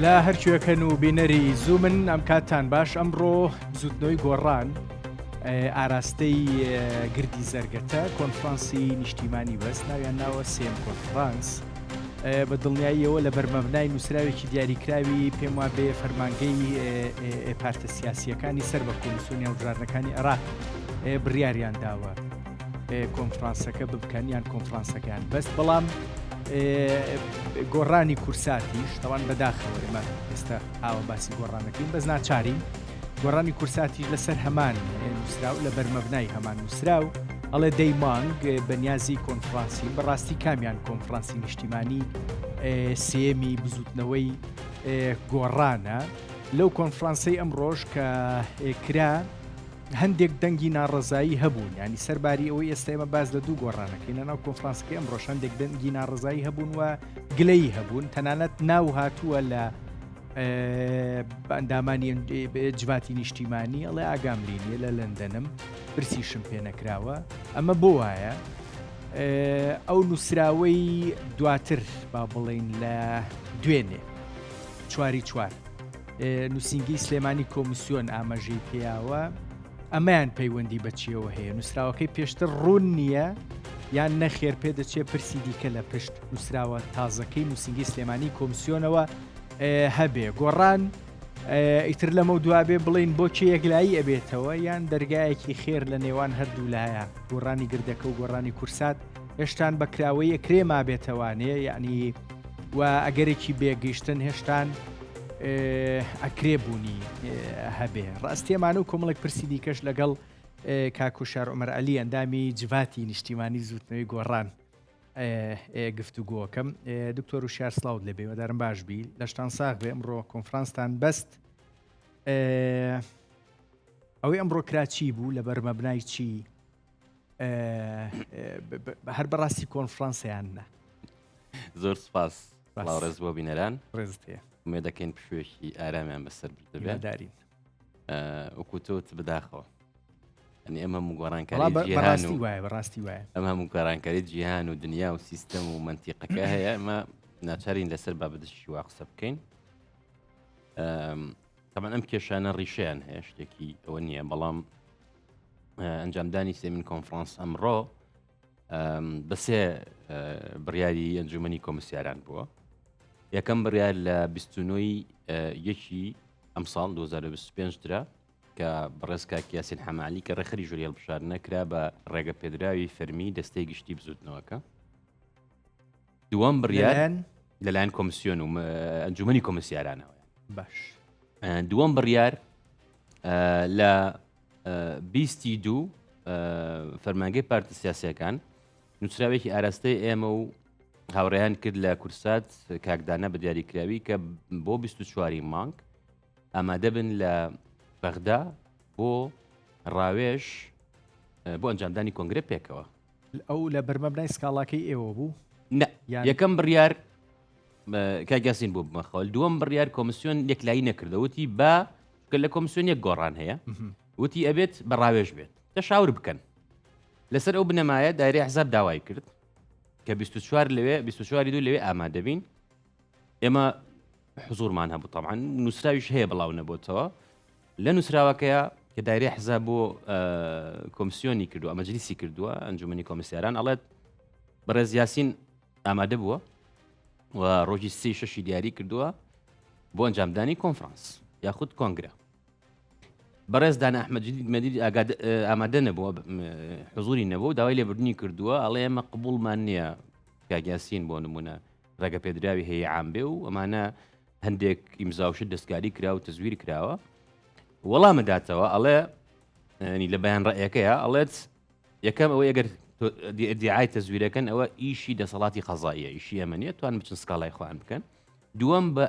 لە هەرکوێکەن و بینەری زوومن ئەم کاتتان باش ئەمڕۆ بزوتنەوەی گۆڕان ئاراستەی گردی زەرگەتە کۆنفرانسی نیشتیمانی بەست ناویان ناوە سێم کۆنفرانس بە دڵنیاییەوە لە بەرمەبنای نووسراوێکی دیاریکراوی پێم وا بێ فەرمانگەی پارتە سیاسیەکانی سەر بە کۆمیسیۆنی هەڵبژاردنەکانی عێراق بڕیاریان داوە کۆنفرانسەکە ببکەن یان کۆنفرانسەکەیان بەست بەڵام گۆڕانی کورساتیش تەوان بەداخەوە ئێمە ئێستا ئاوە باسی گۆڕانەکەین بەس ناچارین گۆڕانی کورساتیش لەسەر هەمان نووسراو لە بەرمەبنای هەمان نووسراو ئەڵێ دەی مانگ بەنیازی کۆنفرانسی بەڕاستی کامیان کۆنفرانسی نیشتیمانی سێمی بزوتنەوەی گۆڕانە لەو کۆنفرانسەی ئەمڕۆژ کە کرا هەندێک دەنگی ناڕەزایی هەبوون ینی سەرباری ئەوەی ئێستا ئێمە باس لە دوو گۆڕانەکەین لە ناو کۆنفرانسەکەی ئەمڕۆش هەندێک دەنگی ناڕەزایی هەبوون و گلەیی هەبوون تەنانەت ناو هاتووە لە ئەندامانی جڤاتی نیشتیمانی ئەڵێ ئاگام لێ نییە لە لەندەنم پرسیشم پێ نەکراوە ئەمە بۆ وایە ئەو نووسراوەی دواتر با بڵین لە دوێنێ چواری چوار نووسینگەی سلێمانی کۆمیسیۆن ئاماژەی پێیاوە ئەمەیان پەیوەندی بە چیەوە هەیە نووسراوەکەی پێشتر ڕوون نییە یان نەخێر پێ دەچێت پرسی دیکە لە پشت نووسراوە تازەکەی نووسینگەی سلێمانی کۆمسیۆنەوە هەبێ گۆڕان ئیتر لەمە دوابێ بڵین بۆ کێ یەکلایی ئەبێتەوە یان دەرگایەکی خێر لە نێوان هەردوو لایە گۆڕانی گردەکە و گۆڕانی کورسات هێشتان بەکراوەیە کرێ مابێتەوانێ یعنی و ئەگەرێکی بێگەیشتن هێشتان ئەکرێ بوونی هەبێ ڕاستیەمانە و کۆمەڵێک پرسی دیکەش لەگەڵ کاکوشار عمر علی ئەندامی جڤاتی نیشتیمانی زوتنەوەی گۆڕان گفتوگۆکەم دکتۆر وشار سلااوت لێ بێوەدارم باش بی لەشتان ساغ بێ ئەمڕۆ کۆنفرانستان بەست ئەوەی ئەمڕۆ کرا چی بوو لە بەرمەبنای چی هەر بەڕاستی کۆنفرانسیان نا زۆر سپاس ڕێز بۆ بینەران ڕێزت هەیە ئومێد دەکەین پشوویەکی ئارامیان بەسەر بردبێت هیوادارین وەکو تۆت بداخەوە ئەنی ئەمە هەموو گۆڕانکاری وەڵا بە- جیهان بەڕاستی و وایە بەڕاستی وایە ئەم هەموو گۆڕانکاری جیهان و دنیا و سیستەم و مەنتیقەکە هەیە ئەمە ناچارین لەسەر بابەتێکی وا قسە بکەین ئەم، تەبعەن ئەم کێشانە ڕیشەیان هەیە شتێکی ئەوە نییە بەڵام ئە، ئەنجامدانی سێمین کۆنفرانس ئەمڕۆ بە سێ بڕیاری ئەنجومەنی کۆمسیاران بووە یەکەم بڕیار لە 29 یەکی ئەمساڵ 2025 درا کە بەڕێز کاک یاسین حەمالی کە ڕێکخەری ژووری هەڵبژاردنە کرا بە ڕێگە پێدراوی فەرمی دەستەی گشتی بزوتنەوەکە دووەم بڕیار لەلایەن کۆمسیۆن و ئەنجومەنی کۆمسیارانەوە باش دووەم بڕیار لە بیستی دوو فەرمانگەی پارتە سیاسیەکان نووسراوێکی ئاراستەی ئێمە و هاوڕێیان کرد لە کورسات کاکدانە بە دیاریکراوی کە بۆ 24 مانگ ئامادە بن لە بەغدا بۆ ڕاوێژ بۆ ئەنجامدانی کۆنگرە پێکەوە ئەو لە بەرمەبنای سکاڵاکەی ئێوە بوو یەکەم بڕیار کاک یاسین بۆ بمەخەوە دووەم بڕیار کۆمسیۆن یەکلایی نەکردەوتی بە کە لە کۆمسیۆن یەک گۆڕان هەیە وتی ئەبێت بە ڕاوێژ بێت تەشاور بکەن لەسەر ئەو بنەمایە دایرەی حزاب داوای کرد کە 24 لەوێ 24 دوو لەوێ ئامادەبین ئێمە حزورمان هەبوو طبعا نووسراویش هەیە بڵاو نەبووتەوە لە نووسراوەکەیە کە دایرەی حزاب بۆ کۆمسیۆنی کردووە مەجلیسی کردووە ئەنجومنی کۆمیسیاران ئەڵێت بەڕێز یاسین ئامادە بووە و ڕۆژی سی شەشی دیاری کردووە بۆ ئەنجامدانی کۆنفرانس یاخود کۆنگرە بەڕێز دانا ئەحمەد مەدید ئامادە نەبووە حزوری نەبوو داوای لێبوردنی کردووە ئەڵێ ئێمە قبوڵمان نییە کاک یاسین بۆ نمونە ڕێگە پێدراوی هەیە عام بێ و ئەمانە هەندێک ئیمزاوشت دەستکاری کرا و تەزویر کراوە وەڵامە داتەوە ئەڵێ لە بەیان ڕەیەکەیە ئەڵێت یەکەم ئەوەی ئەگەر ئیدیعای تەزویرەکەن ئەوە ئیشی دەسەڵاتی قەزاییە ئیشی ئێمە نییە توان بچن سکاڵای خۆیان بکەن دووەم بە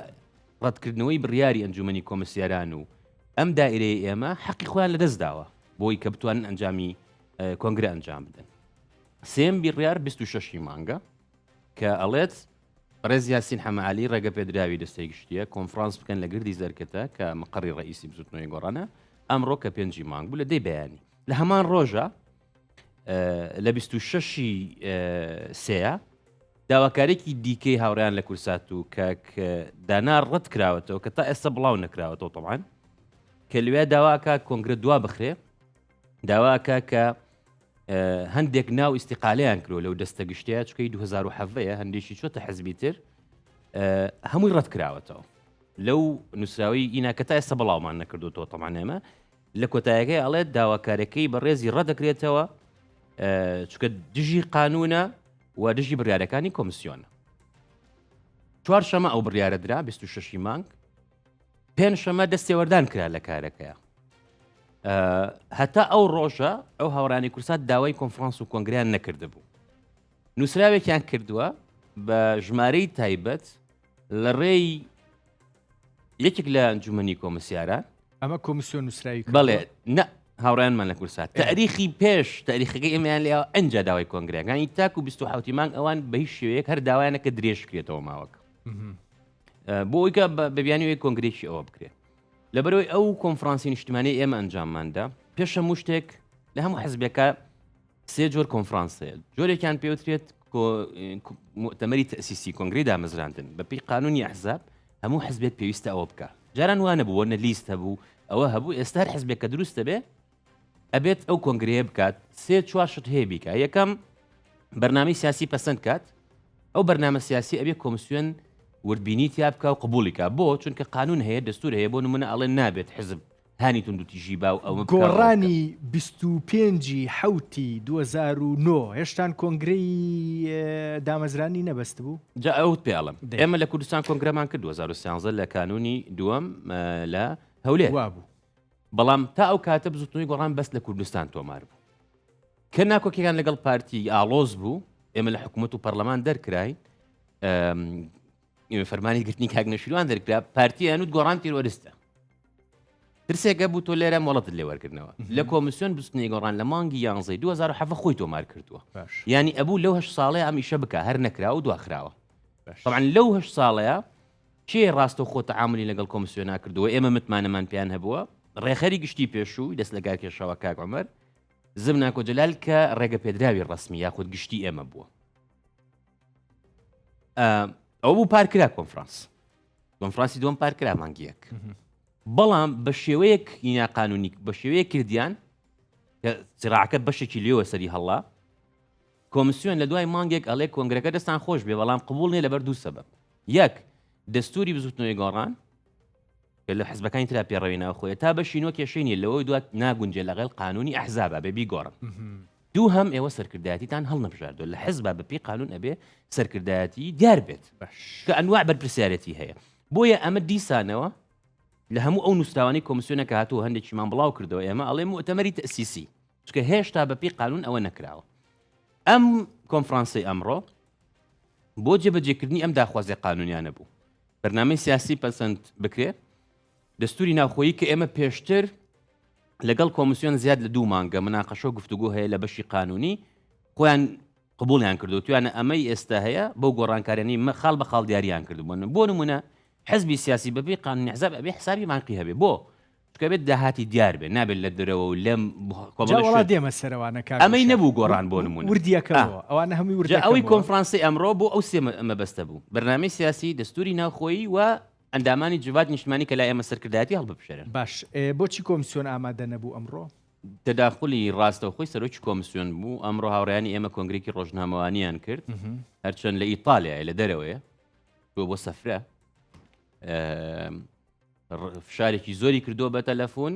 ڕەتکردنەوەی بڕیاری ئەنجومەنی کۆمسیاران و ئەم دائرەی ئێمە حەقی خۆیان لەدەست داوە بۆی کە بتوانن ئەنجامی کۆنگرە ئەنجام بدەن سێم بڕیار 26 مانگە کە ئەڵێت بەڕێز یاسین حەمەعەلی ڕێگەپێدراوی دەستەی گشتییە کۆنفرانس بکەن لە گردی زەرکەتە کە مقەڕی ڕئیسی بزوتنەوەی گۆڕانە ئەمڕۆ کە پێنجی مانگ بوو لە دەی بەیانی لە هەمان ڕۆژە لە 26 سێە. داواکارێکی دیکەی هاوڕێیان لە کورسات و کاک دانا ڕەت کراوەتەوە کە تا ئێستا بڵاو نەکراوەتەوە تەبعەن کە لەوێ داواکە کۆنگرە دوا بخرێ داواکە کە هەندێک ناو ئیسیقالیان کرۆ لەو دەستە گشتەیە چکەی 2017 هەندێکی چۆتە حزبی تر هەمووی ڕەت کراوەتەوە لەو نووسراوی ئینا کە تا ئێستا بڵاومان نەکردوتەوە تەمان ئێمە لە کۆتایەکەی ئەڵێت داواکارەکەی بەڕێزی ڕەدەکرێتەوە چکە دژی قانونە و دژی بڕیارەکانی کۆمسیۆنە. چوارشەمە ئەو بڕیارە درا 26 مانگ پێنجشەمە دەستێوەردان کرا لە کارەکەیە. هەتا ئەو ڕۆژە ئەو هاوڕانی کورسات داوای کۆنفرانس و کۆنگریان نەکردبوو. نووسراوێکیان کردووە بە ژمارەی تایبەت لە ڕێی یەکێک لە ئەنجومەنی کۆمسیاران ئەمە کۆمیسیۆن نووسراوی کردووە؟ بەڵێ نە هاوڕیانمان لە کورسات تاریخی پێش تاریخەکەی ئێمەیان لێ ئەنجا داوای کۆنگرەکانی تاکو 27 مانگ ئەوان بە هیچ شێوەیەک هەر داوایانە کە درێژ کرێتەوە ماوەکە بۆ ئەوی کە بە بیانوی کۆنگرێکی ئەوە بکرێت لەبەرەوەی ئەو کۆنفرانسی نیشتمانی ئێمە ئەنجامماندا پێش هەموو شتێک لە هەموو حزبێکە سێ جۆر کۆنفرانس هەیە جۆرێکیان پێوترێت مؤتەمەری تەسیسی کۆنگری دامەزراندن بەپی قانونی ئەحزاب هەموو حزبێک پێویستە ئەوە بکە جاران وانە بوو نە لیست هەبوو ئەوە هەبوو ئێستا هەر حزبێک کە دروست دەبێ ئەبێت ئەو کۆنگرەیە بکات سێ چوار شت هەیە بیکە یەکەم بەرنامەی سیاسی پەسەند کات ئەو بەرنامە سیاسی ئەبێ کۆمسیۆن وردبینی تیا بکە و قبولی کا بۆ چونکە قانون هەیە دەستور هەیە بۆ نمونە ئەڵێن نابێت حزب هانی توندوتیژی با و ئەوە بکا و ئەوە بکا. گۆڕانی 25 ی حەوتی 2009 هێشتان کۆنگرەی دامەزرانی نەبەستبوو؟ جا ئەوت پێ ئەڵێم دەی. ئێمە لە کوردستان کۆنگرەمان کرد 2013 لە کانوونی دووەم لە هەولێر. وابوو. بەڵام تا ئەو کاتە بزوتنەوەی گۆڕان بەس لە کوردستان تۆمار بوو. کە ناکۆکیەکان لەگەڵ پارتی ئاڵۆز بوو، ئێمە لە حکوومەت و پەرلەمان دەرکراین، فەرمانی گرتنی کاک نەشیروان دەرکرا پارتی ئەنوت گۆڕان تیرۆریستە ترسێکە بوو تۆ لێرە مۆڵەتت لێ وەرگرنەوە لە کۆمیسیۆن بستنی گۆڕان لە مانگی یانزەی 2007 خۆی تۆمار کردووە ینی ئەبوو لەو هەش ساڵەیە ئەم ئیشە بکە هەر نەکرا و دواخراوە طبعا لەو هەش ساڵەیە کێ ڕاستە خۆ تعاملی لەگەڵ کۆمیسیۆنا کردووە ئێمە متمانەمان پێیان هەبووە ڕێخەری گشتی پێشوو دەست لەکار کێشەوە کاک عمر زمناکۆ جەلال کە ڕێگە پێدراوی ڕسمی یاخود گشتی ئێمە بووە ئەوە بوو پار کرا کۆنفرانس کۆنفرانسی دووەم پار کرا مانگیەک بەڵام بە شێوەیەک ناقانونی بە شێوەیەک کردیان کە زراعەکە بەشێکی لێوە سەری هەڵا کۆمسیۆن لە دوای مانگێک ئەڵێ کۆنگرەکە دەستان خۆش بێ بەڵام قبول نیە لەبەر دوو سەبەب یەک دەستوری بزوتنەوەی گۆڕان کە لە حزبەکانی ترا پێڕەوی ناوخۆیە تا بەشی نۆ کێشەی نیە لەوەی دوات ناگونجێ لەگەڵ قانونی ئەحزابا بێ بیگۆڕن دووهەم ئێوە سەرکردایەتیتان هەڵنەبژاردوە لە حزبا بە پێی قانون ئەبێ سەرکردایەتی دیار بێت کە ئەنواع بەرپرسیارەتی هەیە بۆیە ئەمە دیسانەوە لە هەموو ئەو نووسراوانەی کۆمسیۆنەکە هاتووە هەندێکیمان بڵاو کردەوە ئێمە ئەڵێ مؤتەمەری تەسیسی چونکە هێشتا بە پێی قانون ئەوە نەکراوە ئەم کۆنفرانسی ئەمڕۆ بۆ جێبەجێکردنی ئەم داخوازی قانونیانە بوو بەرنامەی سیاسی پەسەند بکرێ دەستوری ناوخۆیی کە ئێمە پێشتر لەگەڵ کۆمیسیۆن زیاد لە دوو مانگە مناقەشە و گفتوگۆ هەیە لە بەشی قانونی خۆیان قبوڵیان کردو تویانە ئەمەی ئێستا هەیە بەو گۆڕانکاریانی مە خاڵ بە خاڵ دیاریان کردبوون بۆ نمونە حزبی سیاسی بەپێی قانونی حزاب ئەبێ حسابی بانقی هەبێ بۆ چونکە بێت داهاتی دیار بێ نابێت لە درەوە و لەم کۆمەڵە وڵا دێمە سەرەوانە کاک ئەمەی نەبوو گۆڕان بۆ نمونە وردیەکەەوە ئەوانە هەمووی وردە ئەوەی کۆنفرانسی ئەمڕۆ بۆ ئەو سێ مەبەستە بوو بەرنامەی سیاسی دەستوری ناوخۆیی و ئەندامانی جڤات نیشتمانی کە لای ئێمە سەرکردایەتی هەڵببژێرن. باش بۆچی کۆمسیۆن ئامادە نەبوو ئەمڕۆ؟ تەداخولی ڕاستەوخۆی سەرۆکی کۆمسیۆن بوو، ئەمڕۆ هاوڕێیانی ئێمە کۆنگرێکی ڕۆژنامەوانیان کرد، هەرچەند لە ئیتالیایە لە دەرەوەیە چووە بۆ سەفرە، فشارێکی زۆری کردووە بە تەلەفۆن.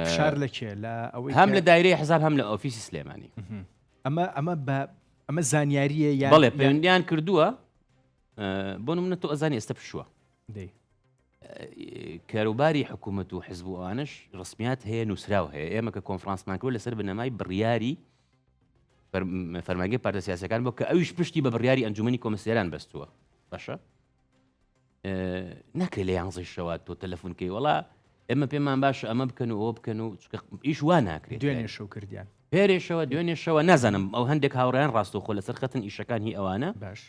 فشار لە کێ؟ لە ئەوەی هەم لە دایرەی حزاب هەم لە ئۆفیسی سلێمانی. ئەمە ئەمە بە ئەمە زانیاریە یان بەڵێ پەیوەندیان کردووە بۆ نمونە تۆ ئەزانی ئێستا پشووە کاروباری حکوومەت و حزب و ئەوانش ڕسمیات هەیە نووسراو هەیە ئێمە کە کۆنفرانسمان کرد لەسەر بنەمای بڕیاری فەرمانگەی پارتە سیاسەکان بۆ کە ئەویش پشتی بە بڕیاری ئەنجومی کۆمسیاران بەستووە باشە ناکرێت لە یانزەی شەوە تۆ تەلەفۆنکەی وڵا ئێمە پێمان باشە ئەمە بکەن و ئەوە بکەن و ئیش وا ناکرێت دوێنێ شەو کردیان پێرێشەوە دوێنێشەوە نازانم ئەو هەندێک هاوڕیان ڕاستەوخۆ لەسەر خەتن ئیشەکان هی ئەوانە باش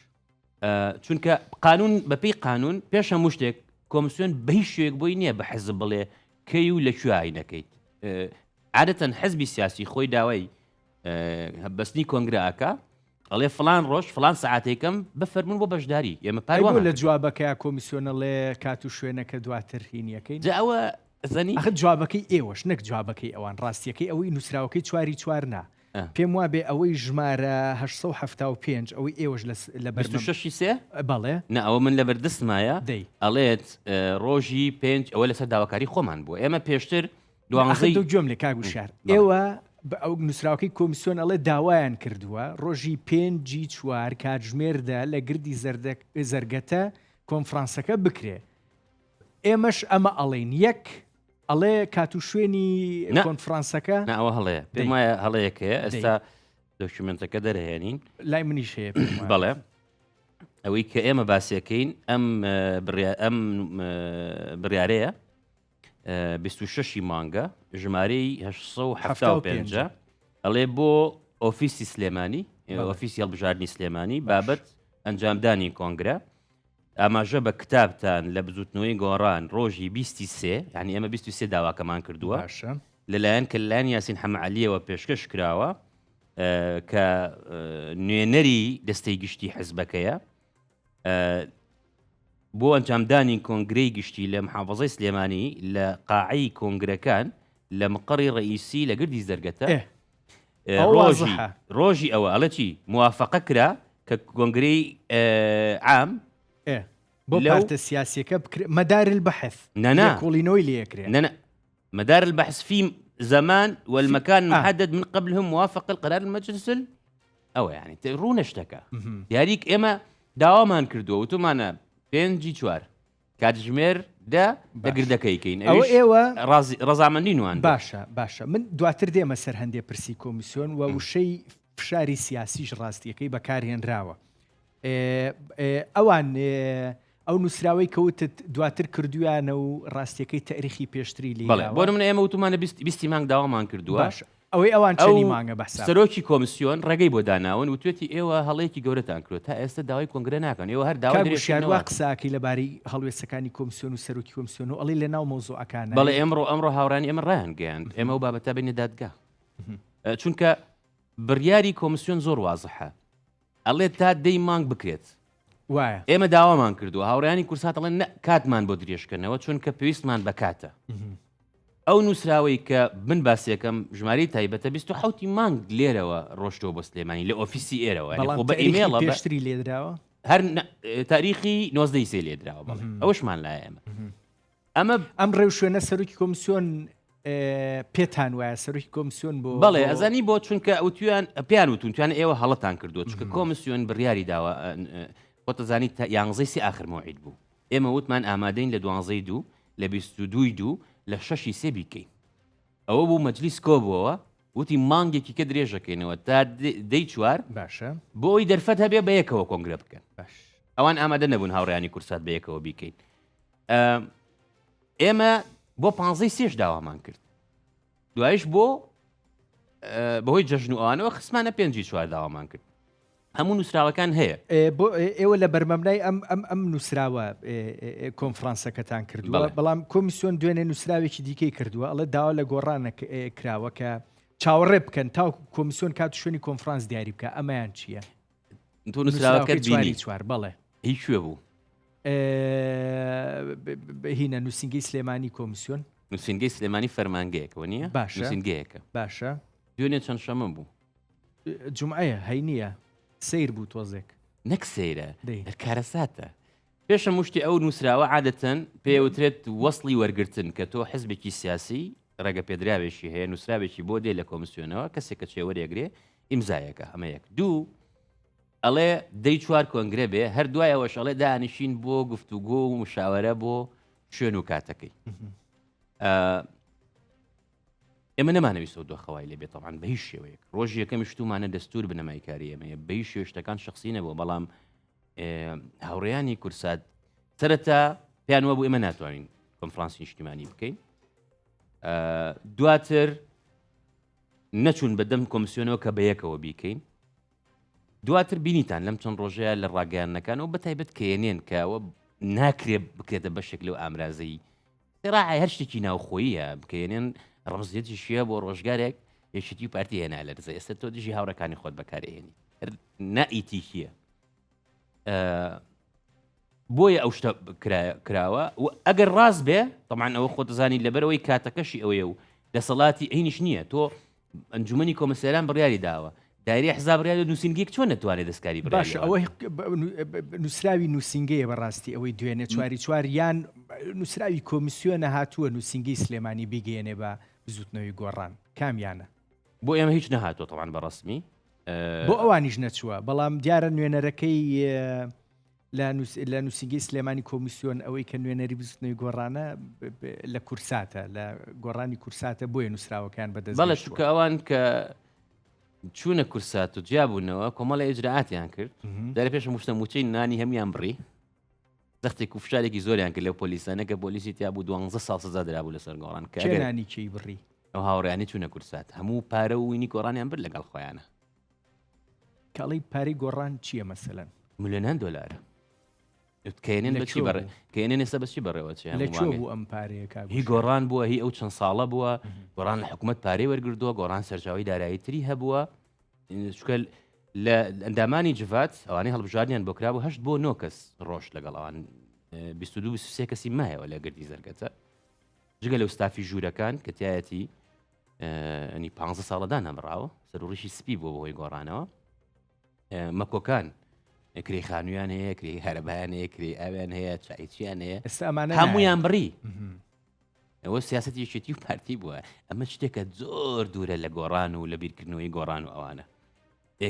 چونکە قانون بەپێی قانون پێش هەموو شتێک کۆمسیۆن بە هیچ شوێک بۆی نییە بە حزب بڵێ کەی و لە کوێ ئاینەکەیت عادەتەن حزبی سیاسی خۆی داوای بەستنی کۆنگرە ئەکا. ئەڵێ فڵان ڕۆژ فڵان سەعاتێکم بفەرموون بۆ بەشداری ئێمە ئەی بۆ پاروامان لە کردووە. جوابەکەیا کۆمیسیۆن ئەڵێ کات و شوێنەکە دواتر هینیەکەین؟ جا ئەوە زەنی. ئەخر جوابەکەی ئێوەش نەک جوابەکەی ئەوان ڕاستیەکەی ئەوەی نوسراوەکەی چواری چوار نا پێم وابێ ئەوەی ژمارە 875 ئەوەی ئێوەش لە لە بیست و بەرمەم شەشی سێ؟ بەڵێ. نا ئەوە من لەبەردەستمایە دەی. ئەڵێت ڕۆژی پێنج ئەوە لەسەر داواکاری خۆمان بووە ئێمە پێشتر ئاخر دوانزەی تۆ گوێم لێ کاک وشیار بەڵێ. ئێوە بە ئەو نووسراوەکەی کۆمیسیۆن ئەڵێ داوایان کردووە ڕۆژی پێنجی چوار کاتژمێر دە لە گردی زەردە زەرگەتە کۆنفرانسەکە بکرێ ئێمەش ئەمە ئەڵێین یەک ئەڵێ کات و شوێنی نا کۆنفرانسەکە نا ئەوە هەڵەیە پێم دەی وایە هەڵەیەک هەیە دەی ئێستا document ەکە دەرهێنین لای منیش هەیە پێم وایە. بەڵێ ئەوەی کە ئێمە باسیەکەین ئەم بڕیا ئەم بڕیارەیە 26 ی مانگە ژمارەی 875 ئەڵێ بۆ ئۆفیسی سلێمانی ئۆفیسی هەڵبژاردنی سلێمانی بابەت ئەنجامدانی کۆنگرە ئاماژە بە کتابتان لە بزوتنەوەی گۆڕان ڕۆژی 23 یعنی ئێمە 23 داواکەمان کردووە لەلایەن کە لەلایەن یاسین حەمەعەلیەوە پێشکەش کراوە کە نوێنەری دەستەی گشتی حزبەکەیە بۆ ئەنجامدانی کۆنگرەی گشتی لە محافظەی سلێمانی لە قاعەی کۆنگرەکان لە مقەڕی ڕئیسی لە گردی زەرگەتە ڕۆژی ڕۆژی ئەوە ئەڵێ چی موافقە کرا کە کۆنگرەی عام بۆ پارتە سیاسیەکە مەدار البحث نەنا کۆڵینەوەی لەکرێ نەنا مدار البحث في زمان والمكان محدد من قبلهم موافق القرار المجلس ئەوە یانی ڕوونە شتەکە دیاریک ئێمە داوامان کردووە وتومانە پێنجی چوار کاتژمێر دە لە گردەکەی کەین ئەوە ئێوە ڕەزامەندی نوان باشە باشە من دواتر دێمە سەر هەندێ پرسی کۆمیسیۆن و وشەی فشاری سیاسیش ڕاستیەکەی بەکارهێنراوە ئەوان ئەو نووسراوەی کەوتت دواتر کردویانە و ڕاستیەکەی تاریخی پێشتری لێ بەڵێ بۆ منە ئێمە وتومانە بیستی مانگ داوامان کردووە باش ئەوەی ئەوان چەنی مانگە بە حساب؟ سەرۆکی کۆمسیۆن ڕێگەی بۆ داناون وتوێتی ئێوە هەڵەیەکی گەورەتان کردوە تا ئێستا داوای کۆنگرە ناکەن ئێوە هەر داوای کاک وشیار وا درێژکردنەوە قسە ئەکەی لەبارەی هەڵوێستەکانی کۆمسیۆن و سەرۆکی کۆمسیۆن و ئەڵێی لەناو مەوزوعەکانای. بەڵێ ئێمڕۆ ئەمڕۆ هاوڕێیانی ئێمە ڕایانگەیاند ئێمە ئەو بابەتە بەینە دادگا چونکە بڕیاری کۆمسیۆن زۆر وازحە ئەڵێ تا دەی مانگ بکرێت. وایە. ئێمە داوامان کردووە، هاوڕێیانی کورسات ئەڵێن نە کاتمان بۆ درێژکەنەوە چونکە پێویستمان بە کاتە. ئەو نووسراوەی کە من باسیەکەم ژمارەی تایبەتە 27 مانگ لێرەوە ڕۆشتەوە بۆ سلێمانی لە ئۆفیسی ئێرەوە یانی بەڵام خۆ بە تاریخی ئیمێڵە بە پێشتری لێدراوە؟ هەر تاریخی 19 سێ لێدراوە بەڵێ ئەوەشمان لایە ئێمە. ئەمە ئەم ڕێوشوێنە سەرۆکی کۆمسیۆن پێتان وایە سەرۆکی کۆمسیۆن بۆ بەڵێ ئەزانی بۆ چونکە ئەوتویان پێیان وتون تویان ئێوە هەڵەتان کردووە چونکە کۆمسیۆن بڕیاری داوە خۆتەزانی تا یانزەی سێ ئاخر مەوعید بوو ئێمە وتمان ئامادەین لە دوانزەی دوو لە 22 دوو لە شەشی سێ بیکەین ئەوە بوو مەجلیس کۆبووەوە وتی مانگێکی کە درێژەکەینەوە تا دەی چوار باشە بۆ ئەوی دەرفەت هەبێ بە یەکەوە کۆنگرە بکەن باش ئەوان ئامادە نەبوون هاوڕیانی کورسات بە یەکەوە بیکەین ئێمە بۆ پانزەی سێش داوامان کرد دوایش بۆ بەهۆی جەژن و ئەوانەوە خسمانە پێنجی چوار داوامان کرد هەموو نووسراوەکان هەیە بۆ ئێوە لە بەرمەبنای ئەم ئەم ئەم نووسراوە کۆنفرانسەکەتان کردووە بەڵام کۆمیسیۆن دوێنێ نووسراوێکی دیکەی کردووە ئەڵێ داوا لە گۆڕانە کراوە کە چاوەڕێ بکەن تاوکو کۆمیسیۆن کات شوێنی کۆنفرانس دیاری بکە ئەمەیان چییە؟ تۆ نووسراوەکەت بینی چوار بەڵێ هی کوێ بوو؟ هینە نووسینگەی سلێمانی کۆمیسیۆن نووسینگەی سلێمانی فەرمانگەیەکەوە نییە باشە نووسینگەیەکە باشە دوێنێ چەند شەمە بوو جمعەیە هەینیە سیر بوو تۆزێک نەک سەیرە کارەساتە پێش هەموو شتێ ئەو نووسراوە عادەتەن پێوترێت وەسڵی وەرگتن کە تۆ حزبێکی سیاسی ڕێگە پێدراوێکی هەیە نووسراوێکی بۆ دێ لە کۆمسیۆنەوە کەسێک کە چێوەرێگرێ ئیمزایەکە ئەمە یەک دوو ئەڵێ دەی چوار کۆنگرە بێ هەر دوای ئەوەش ئەڵێ دانیشین بۆ گفتوگۆ و مشاوەرە بۆ شوێن و کاتەکەی ئێمە نەمانەویست ئەو دۆخەوای لێ بێت تەبعەن بە هیچ شێوەیەک ڕۆژی یەکەمی شتومانە دەستور بنەمای کاری ئێمەیە بە هیچ شێوە شتەکان شخصی نەبووە بەڵام هاوڕێیانی کورسات سەرەتا پێیان وابوو ئێمە ناتوانین کۆنفرانسی نیشتیمانی بکەین دواتر نەچوون بە دەم کۆمسیۆنەوە کە بە یەکەوە بیکەین دواتر بینیتان لەم چەند ڕۆژەیە لە ڕاگەیاندنەکان و بەتایبەت کەێنێن کەەوە ناکرێ بکرێتە بەشێک لەو ئامرازەی سراعی هەر شتێکی ناوخۆییە بکەێنێن ڕەمزیەتیشیە بۆ ڕۆژگارێک یەکێتی و پارتی هێنا لەرزە ئێستا تۆ دژی هاوڕەکانی خۆت بەکارهێنی. نائیتیکیە بۆیە ئەو شتە کراوە و ئەگەر ڕاست بێ تەمان ئەوە خۆتەزانی لەبەرەوەی کاتەکەشی ئەوەیە و دەسەڵاتی ئەینیش نییە تۆ ئەنجومەنی کۆمسیاران بڕیاری داوە دایرەی حزاب بڕیاری نووسینگەیەک چۆن نەتوانێت دەستکاری بڕیاری باشە ئەوە ئەوە نووسراوی نووسینگەیە بەڕاستی ئەوەی دوێنێ چواری چوار یان نووسراوی کۆمیسیۆنە هاتووە نووسینگەی سلێمانی بیگەیەنێ بە بزوتنەوەی گۆڕان کامیانە؟ بۆ ئێمە هیچ نەهاتووە تەوان بە ڕەسمی. بۆ ئەوانیش نەچووە بەڵام دیارە نوێنەرەکەی لە نووسینگەی سلێمانی کۆمیسیۆن ئەوەی کە نوێنەری بزوتنەوەی گۆڕانە لە کورساتە لە گۆڕانی کورساتە بۆیە نووسراوەکان بەدەست بەڵێ چونکە ئەوان کە چوونە کورسات و جیابوونەوە کۆمەڵی ئیجرائاتیان کرد دەرە پێش مشتە موچەی نانی هەموان بڕی زەختێک و فشارێکی زۆریان کرد لەو پۆلیسانە کە پۆلیسی تیا بوو دوانزە ساڵ سزا درابوو لەسەر گۆڕان کە ئەگەر نانی کێی بڕی ئەو هاوڕیانی چوونە کورسات هەموو پارە و وینی گۆڕانیان برد لەگەڵ خۆیانە کاڵی پارەی گۆڕان چییە مەسەلەن؟ ملیۆنان دۆلارە. کەێنێن لە بەچی کوێ بەڕێ بوو؟ کەێنێن ئێستا بەچی بەڕێوە چێ لە هەموو کوێ مانگێ بوو ئەم پارەیە کاک هی وشیار؟ گۆڕان بووە هی ئەو چەند ساڵە بووە گۆڕان لە حکوومەت پارەی وەرگردووە گۆڕان سەرچاوی دارایی تری هەبووە چونکە لە ئەندامانی جڤات ئەوانەی هەڵبژاردنیان بۆ کرابوو هەشت بۆ نۆ کەس ڕۆشت لەگەڵ ئەوان 22 23 کەسی مایەوە لە گردی زەرگەتە جگە لەو ستافی ژوورەکان کە تایەتی ئەنی پ ساڵە دانەبراوە سەرڕیشی سپی بووە بەهۆی گۆڕانەوە مەکۆکان کرێ خانویان هەیە کرێ هەربیان هەیە کرێ ئاویان هەیە چایچیان هەیە هەمویان بڕی ئەوە سیاسەتی یەکێتی و پارتی بووە ئەمە شتێکە زۆر دوورە لە گۆڕان و لە بیرکردنەوەی گۆڕان و ئەوانە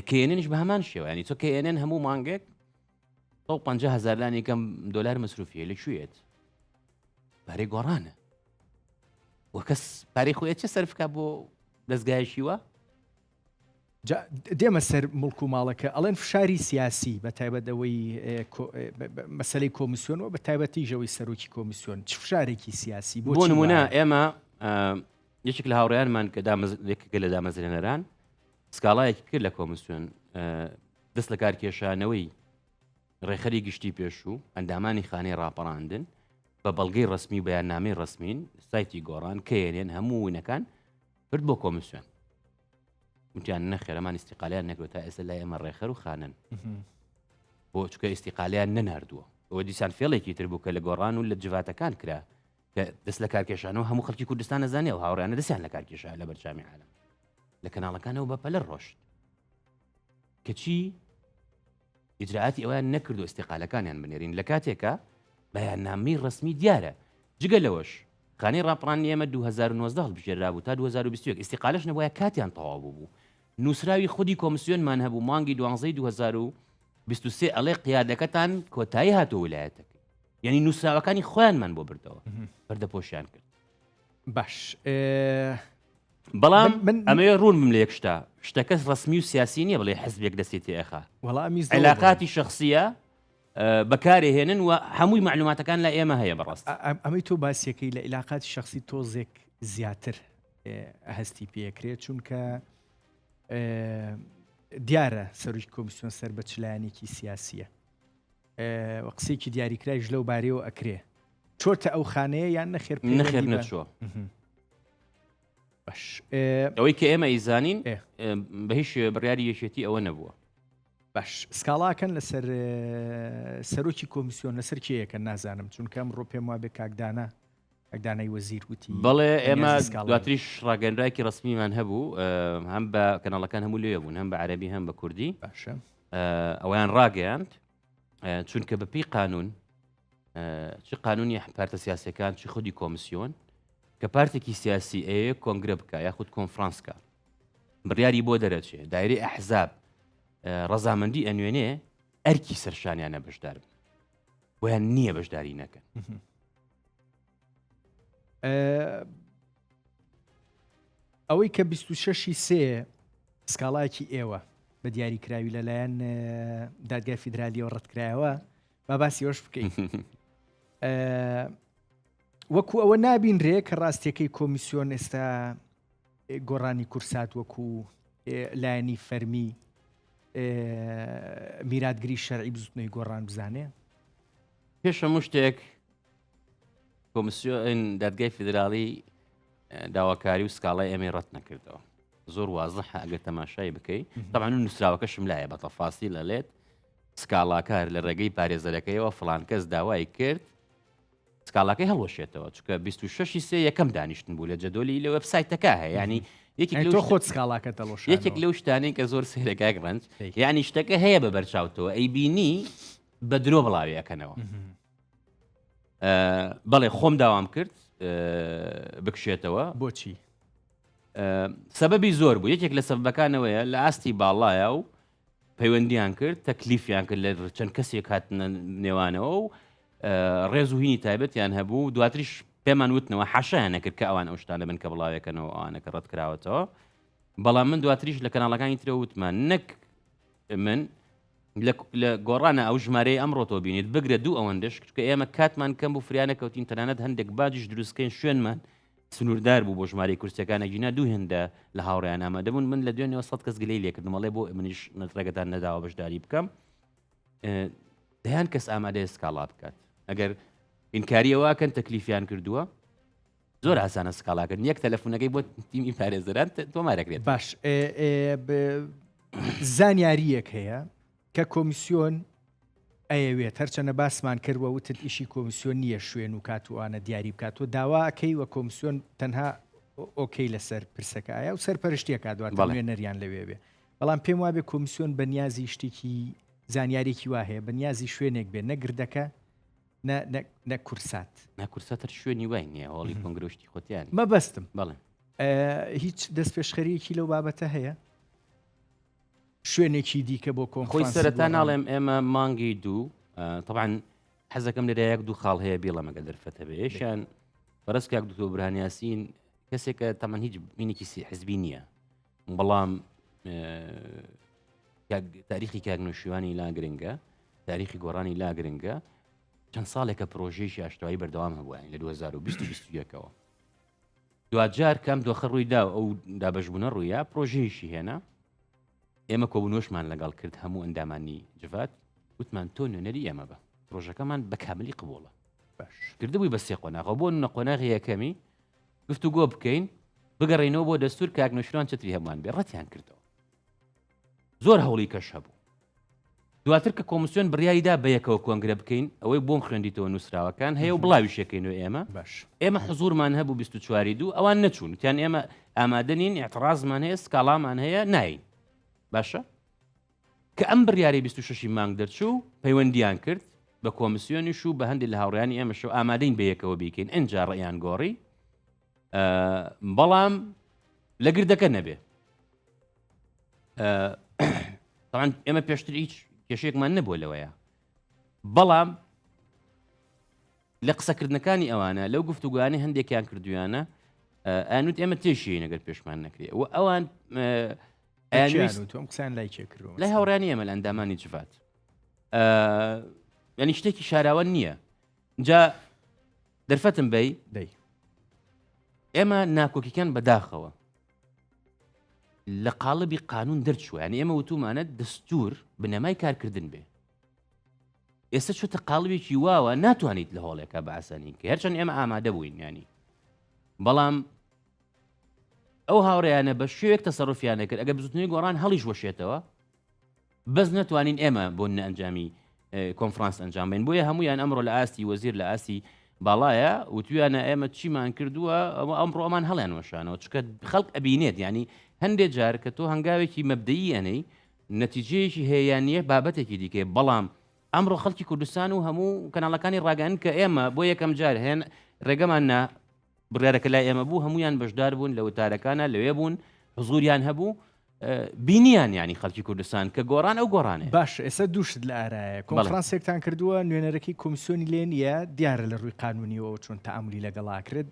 کێننیش بە هەمان شێوانی تۆ کێنن هەموو مانگێک 150 هزار لانی کەم دلار مەسروفیە لە کوێت پارەی گۆڕانە وە کەس پارەی خۆی چه سەرفکە بۆ دەستگایشی وە جا دێمە سەر مڵک و ماڵەکە ئەڵێن فشاری سیاسی بە تایبەت ئەوەی مەسلەی کۆمیسیۆن و بە تایبەتیش ئەوەی سەرۆکی کۆمیسیۆن چ فشارێکی سیاسی بۆ نمونە ئێمە یەکێک لە هاوڕێیانمان کە یەکێکە لە دامەزرێنەران سکاڵایەکی کرد لە کۆمیسیۆن دەست لە کارکێشانەوەی ڕێکخەری گشتی پێشوو، ئەندامانی خانەی ڕاپەڕاندن، بە بەڵگەی ڕەسمی و بەیاننامەی ڕەسمین، سایتی گۆڕان، کەیەنێن هەموو ونەکان برد بۆ کۆمیسیۆن. وتیان نەخێر ئەمان ئیستیقالیان نەکردوە تا ئێستا لای ئێمە ڕێکخەر و خانەن. بۆ چونکە ئیستیقالیان نەناردووە. ئەوە دیسان فێڵێکی تر بوو کە لە گۆڕان و لە جڤاتەکان کرا کە دەست لە کارکێشانەوە هەموو خەڵکی کوردستان نەزانێ و هاوڕیانە دەستیان لە کارکێشا لە بەرچامی عالم لە کەناڵەکانەوە بە پەلە ڕۆشت کەچی ئیجرائاتی ئەوەیان نەکردو ئیستیقالەکانیان بنێرین لە کاتێکا بەیاننامەی ڕەسمی دیارە جگە لەوەش خانەی ڕاپەڕاندنی ئێمە 2019 هەڵبژێررابوو تا 2021 ئیستیقالەش نەبوایە کاتیان تەواو بووبوو نووسراوی خودی کۆمسیۆنمان هەبوو مانگی دوانزەی 2023 ئەڵێ قیادەکەتان کۆتایی هاتووە ولایەتەکەی یعنی نووسراوەکانی خۆیانمان بۆ بردەوە پەردەپۆشیان کرد باش بەڵام من ئەمەوێ ڕوون بم لە یەک شتا شتەکەس ڕسمی و سیاسی نییە بڵێ حزبێک دەستی تێخا وەڵامی علاقاتی شخصیە بەکارێ هێنن و هەمووی معلوماتەکان لە ئێمە هەیە بەڕاست ئەمەی تۆ باسیەکەی لە علاقاتی شخصی تۆزێک زیاتر هەستی پێکرێت چونکە دیارە سەرۆکی کۆمیسیۆن سەر بە چلایەنێکی سیاسیە و قسەیەکی دیاریکرایش لەو بارەیەوە ئەکرێ. چۆتە ئەو خانەیە یان نەخێر نەخێر نەچووە. باش ئەوەی کە ئێمە ئیزانین بە هیچ شێوە بڕیاری یەکێتی ئەوە نەبووە. باش سکاڵاکەن لەسەر سەرۆکی کۆمیسیۆن لەسەر کێیەکە نازانم چونکە ئەمڕۆ پێم وابێ کاکدانە دانای وەزیر وتی بەڵێ ئێمە دواتریش ڕاگەنراکی ڕسمیمان هەبوو هەم بە کەناڵەکان هەموو لێ بوون هەم بە عەربی هەم بە کوردی باشە ئەویان ڕاگەیاند چونکە بەپی قانون چ قانونی پارتە سیاسەکان چ خودی کۆمسیۆن کە پارتێکی سیاسی ئەیە کۆنگرە بکە یاخود کۆنفرانسکە بڕیاری بۆ دەرەچێ دایری ئەحزاب ڕەزامەندی ئەنوێنێ ئەرکی سەرشانیانە بەشدار بن بۆیان نییە بەشداری نەکەن ئەوەی کە 26 سێ سکاڵایەکی ئێوە بە دیاریکراوی لەلایەن دادگای فیدرالیەوە ڕەتکرایەوە با باسی ئەوش بکەین وەکو ئەوە نابینرێ کە ڕاستیەکەی کۆمیسیۆن ئێستا گۆڕانی کورسات وەکو لایەنی فەرمی میراتگری شەرعی بزوتنەوەی گۆڕان بزانێ؟ پێش هەموو شتێک کۆمسیۆن دادگای فیدراڵی داواکاری و سکاڵای ئێمەی ڕەت نەکردەوە. زۆر وازحە ئەگەر تەماشای بکەی تەبعەن نووسراوەکەشم لایە بە تەفاسیل ئەلێت سکاڵاکار لە ڕێگەی پارێزەرەکەیەوە فڵان کەس داوای کرد سکاڵاکەی هەڵوەشێتەوە چونکە 26 سێ یەکەم دانیشتن بوو لە جەدۆلی لە وێبسایتەکە هەیە ینی یەکێک لەو تۆ خۆت سکاڵاکە دەڵۆش یەکێک لەو شتانەی کە زۆر سەیرە کاک ڕەنج یعنی شتەکە هەیە بە بەرچاوتەوە ئەی بینی بە درۆ بڵاوی ئەکەنەوە بەڵێ خۆم داوام کرد بکشێتەوە بۆچی سەبەبی زۆر بوو یەکێک لە سەبەکانەوەیە لە ئاستی باڵایە و پەیوەندیان کرد تەکلیفیان کرد لە چەند کەسێک هاتنە نێوانەوە و ڕێز و هینی تایبەتیان هەبوو دواتریش پێمان وتنەوە حاشایان نەکرد کە ئەوان ئەو شتانە بن کە بڵاوێکەنەوە ئەوانە کە ڕەتکراوەتەوە بەڵام من دواتریش لە کەناڵەکانی ترەوە وتمان نەک من لە گۆڕانە ئەو ژمارەی ئەمڕۆ تۆ بینیت بگرە دوو ئەوەندەش کە ئێمە کاتمان کەم بوو فریانە کەوتین تەنانەت هەندێک باجیش دروستکەین شوێنمان سنووردار بوو بۆ ژمارەی کورسیەکان ئەگینا دوو هێندە لە هاوڕێیان ئامادە بوون من لە دوێنێوە سەد کەس گلەی لێکردم ئەڵێ بۆ منیش ڕێگەتان نەداوە بەشداری بکەم دەیان کەس ئامادەیە سکاڵا بکات ئەگەر ئینکاریەوە کەن تەکلیفیان کردووە زۆر ئاسانە سکاڵاکردن یەک تەلەفۆنەکەی بۆ تیمی پارێزەران تۆمارەکرێت باش زانیاریەک هەیە کە کۆمیسیۆن ئەیەوێت، هەرچەنە باسمان کرد وە وتت ئیشی کۆمیسیۆن نییە شوێن و کات و ئەوانە دیاری بکات، تۆ داوا ئەکەی وە کۆمیسیۆن تەنها okay لەسەر پرسەکە ئایا و سەرپەرشتی ئەکات دواتر بەڵێ. نوێنەریان لەوێ بێ، بەڵام پێم وابێ کۆمیسیۆن بە نیازی شتێکی زانیارێکی وا هەیە بە نیازی شوێنێک بێ نە گردەکە نە نە نە کورسات. نا کورسات هەر شوێنی وای نییە هۆڵی کۆنگرە و شتی خۆتیان. مەبەستم بەڵێ. هیچ دەستپێشخەرییەکی لەو بابەتە هەیە؟ شوێنێکی دیکە بۆ خۆی کۆنفرانسی سەرەتا گۆڕان. ناڵێم ئێمە مانگی دوو تەبعەن حەزەکەم لێرە یەک دوو خاڵ هەیە بیڵێم ئەگەر دەرفەت هەبێ یەکیان بەڕێز کاک دکتۆر برهان یاسین کەسێکە تەمەن هیچ بینێکی سی حزبی نییە بەڵام تاریخی کاک نوشیوانی لا گرنگە تاریخی گۆڕانی لا گرنگە چەند ساڵێکە پرۆژەیەکی ئاشتەوایی بەردەوام هەبوو یانی لە 2021ەوە دواجار کەم دۆخە ڕوویدا و ئەو دابەشبوونە ڕوویا پرۆژەیەکی هێنا ئێمە کۆبوونەوەشمان لەگەڵ کرد هەموو ئەندامانی جڤات وتمان تۆ نوێنەری ئێمە بە پرۆژەکەمان بە کاملی قبوڵە باش کردبووی بە سێ قۆناغەوە بۆ نمونە قۆناغی یەکەمی گفتوگۆ بکەین بگەڕێینەوە بۆ دەستور کاک نەوشیروان چەتری هەمووان بێ ڕەتیان کردەوە زۆر هەوڵی کەش هەبوو دواتر کە کۆمسیۆن بڕیاری دا بەیەکەوە کۆنگرە بکەین، ئەوەی بۆم خوێندیتەوە نووسراوەکان هەیە و بڵاویشەکەینەوە ئێمە. باش. ئێمە حزوورمان هەبوو 24 ی دوو، ئەوان نەچوون، وتیان ئێمە ئامادە نین، ئیعتڕازمان هەیە، سکاڵامان هەیە، نایەین. باشە؟ کە ئەم بڕیارەی 26 ی مانگ دەرچوو، پەیوەندییان کرد بە کۆمسیۆنیش و بە هەندێک لە هاوڕێیانی ئێمەشەوە ئامادەین بەیەکەوە بیکەین، ئینجا ڕێیان گۆڕی، بەڵام لە گردەکە نەبێ. تاوان ئێمە پێشتر هیچ کێشێکمان نەبووە لەوەیە بەڵام لە قسەکردنەکانی ئەوانە لەو گفتوگوانی هەندێکیان کردویانە ئەنوت ئێمە تێشی نەگەر پێشمان نەکرێ و ئەوان تۆم قسان لای چێ کرد لای هاوڕانی ئێمە لە ئەندامانی جڤات ینی شتێکی شاراوە نییە جا دەرفەتم بی دەی ئێمە ناکۆکیکان بەداخەوە لە قاڵبی قانون دەرچووە یانی ئێمە وتومانە دەستور بنەمای کارکردن بێ ئێستا چۆتە قاڵبێکی واوە ناتوانیت لە هۆڵێکە بە ئاسانی کە هەرچەند ئێمە ئامادە بووین ینی بەڵام ئەو هاوڕێیانە بە شێوێک تەسەڕفیانە کرد ئەگەر بزوتنەوەی گۆڕان هەڵیش وەشێتەوە بەس نەتوانین ئێمە بۆ نە ئەنجامی کۆنفرانس ئەنجام بین بۆیە هەمویان ئەمڕۆ لە ئاستی وەزیر لە ئاستی باڵایە وتویانە ئێمە چیمان کردووە ئەوە ئەمڕۆ ئەمان هەڵیان وەشانەوە چکە خەڵک ئەبینێت ینی هەندێک جار کە تۆ هەنگاوێکی مەبدەیی ئەنەی نەتیجەیەکی هەیە یان نییە بابەتێکی دیکەی بەڵام ئەمڕۆ خەڵکی کوردستان و هەموو کەناڵەکانی ڕاگەن کە ئێمە بۆ یەکەم جار هێن ڕێگەمان نا بڕیارەکە لای ئێمە بوو هەمویان بەشدار بوون لە وتارەکانە لەوێ بوون حزوریان هەبوو بینیان یانی خەڵکی کوردستان کە گۆڕان ئەو گۆڕانەیە. باشە ئێستا دوو شت لە ئارایە کۆنفرانسێکتان کردووە نوێنەرەکەی کۆمیسیۆنی لێ نییە دیارە لە ڕووی قانونیەوە چۆن تەعامولی لەگەڵا ئەکرێت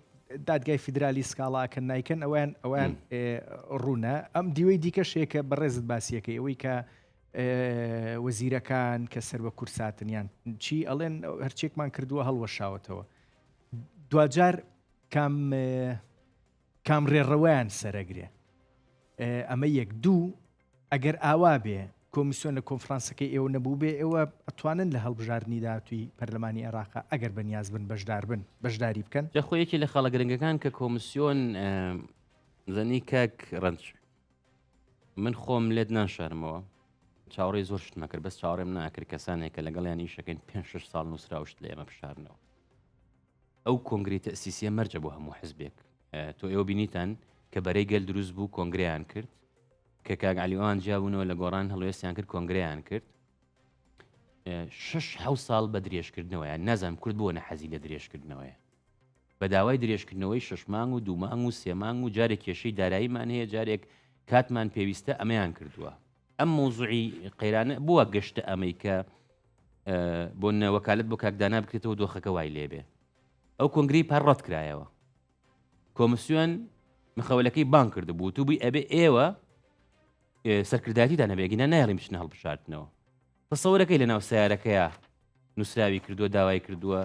دادگای فیدرالی سکاڵا ئەکەن نایکەن ئەویان ئەویان ڕوونە ئەم دیوەی دیکەش هەیە کە بەڕێزت باسیەکەی ئەوەی کە وەزیرەکان کە سەر بە کورساتن یان چی ئەڵێن هەرچێکمان کردووە هەڵوەشاوەتەوە دواجار کام کام ڕێڕەوەیان سەرەگرێ؟ ئەمە یەک. دوو، ئەگەر ئاوا بێ، کۆمیسیۆن لە کۆنفرانسەکەی ئێوە نەبووبێ، ئێوە ئەتوانن لە هەڵبژاردنی داهاتووی پەرلەمانی عێراقا ئەگەر بەنیاز بن بەشدار بن، بەشداری بکەن؟ جا خۆ یەکێ لە خاڵە گرنگەکان کە کۆمیسیۆن زەنی کاک ڕەنج. من خۆم لێت ناشارمەوە چاوەڕێی زۆر شتم ئەکرد بەس چاوەڕێم ناکرد کەسانێک کە لەگەڵیان ئیشەکەین پێ شش ساڵ نووسرا شت لە ئێمە بشارنەوە. ئەو کۆنگری تەسیسیە مەرجە بۆ هەموو حزبێک. تۆ ئێوە بینیتان کە بەرەی گەل دروست بوو کۆنگریان کرد، کە کاک علی ئەوان جیابوونەوە لە گۆڕان هەڵوێستیان کرد کۆنگریان کرد. شش حەو ساڵ بە درێژکردنەوەیان نازانم کورد بۆ نەحەزی لە درێژکردنەوەیە. بە داوای درێژکردنەوەی شەش مانگ و دوو مانگ و سێ مانگ و جارێک کێشەی داراییمان هەیە جارێک کاتمان پێویستە ئەمەیان کردووە. ئەم مەوزوعی قەیرانە بووە گەشتە ئەمەی کە بۆ نە وەکالت بۆ کاک دانا بکرێتەوە دۆخەکە وای لێبێ. ئەو کۆنگرەی پار ڕەت کرایەوە. کۆمسیۆن مخەولەکەی بانگ کردبوو وتوبووی ئەبێ ئێوە سەرکردایەتیتان هەبێ گینا نایەڵین بچنە هەڵبژاردنەوە. تەسەورەکەی لەناو سیارەکەیا نووسراوی کردووە داوای کردووە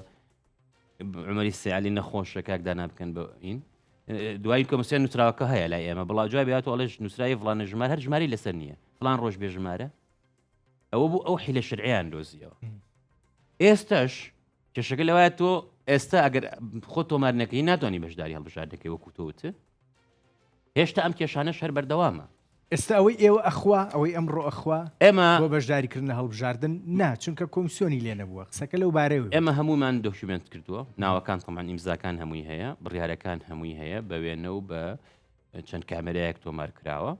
عمەری سیالی نەخۆشە کاک دانا بکەن بە ئین دوای کۆمسیۆن نووسراوەکە هەیە لای ئێمە بەڵا جوابی هاتوو ئەڵێش نووسراوی فڵانە ژمار هەر ژماری لەسەر نییە فڵان ڕۆژ بێ ژمارە ئەوە بوو ئەو حیلە شەرعیان دۆزیەوە ئێستاش کێشەکە لەوایە تۆ ئێستا ئەگەر خۆ تۆمار نەکەی ناتوانانی بەشداری هەڵبژاردەکەی وەکو تۆ وت هێشتا ئەم کێشانەش هەر بەردەوامە. ئێستا ئەوەی ئێوە ئەخوا، ئەوەی ئەمڕۆ ئەخوا ئێمە. بۆ بەشداریکردن لە هەڵبژاردن، نا، چونکە کۆمسیۆنی لێ نەبووە، قسەکە لەو بارەیەوە بوو. ئێمە هەموومان document کردووە، ناوەکان تەبعەن ئیمزاکان هەمووی هەیە، بڕیارەکان هەمووی هەیە، بە وێنە و بە چەند کامێرایەک تۆمار کراوە.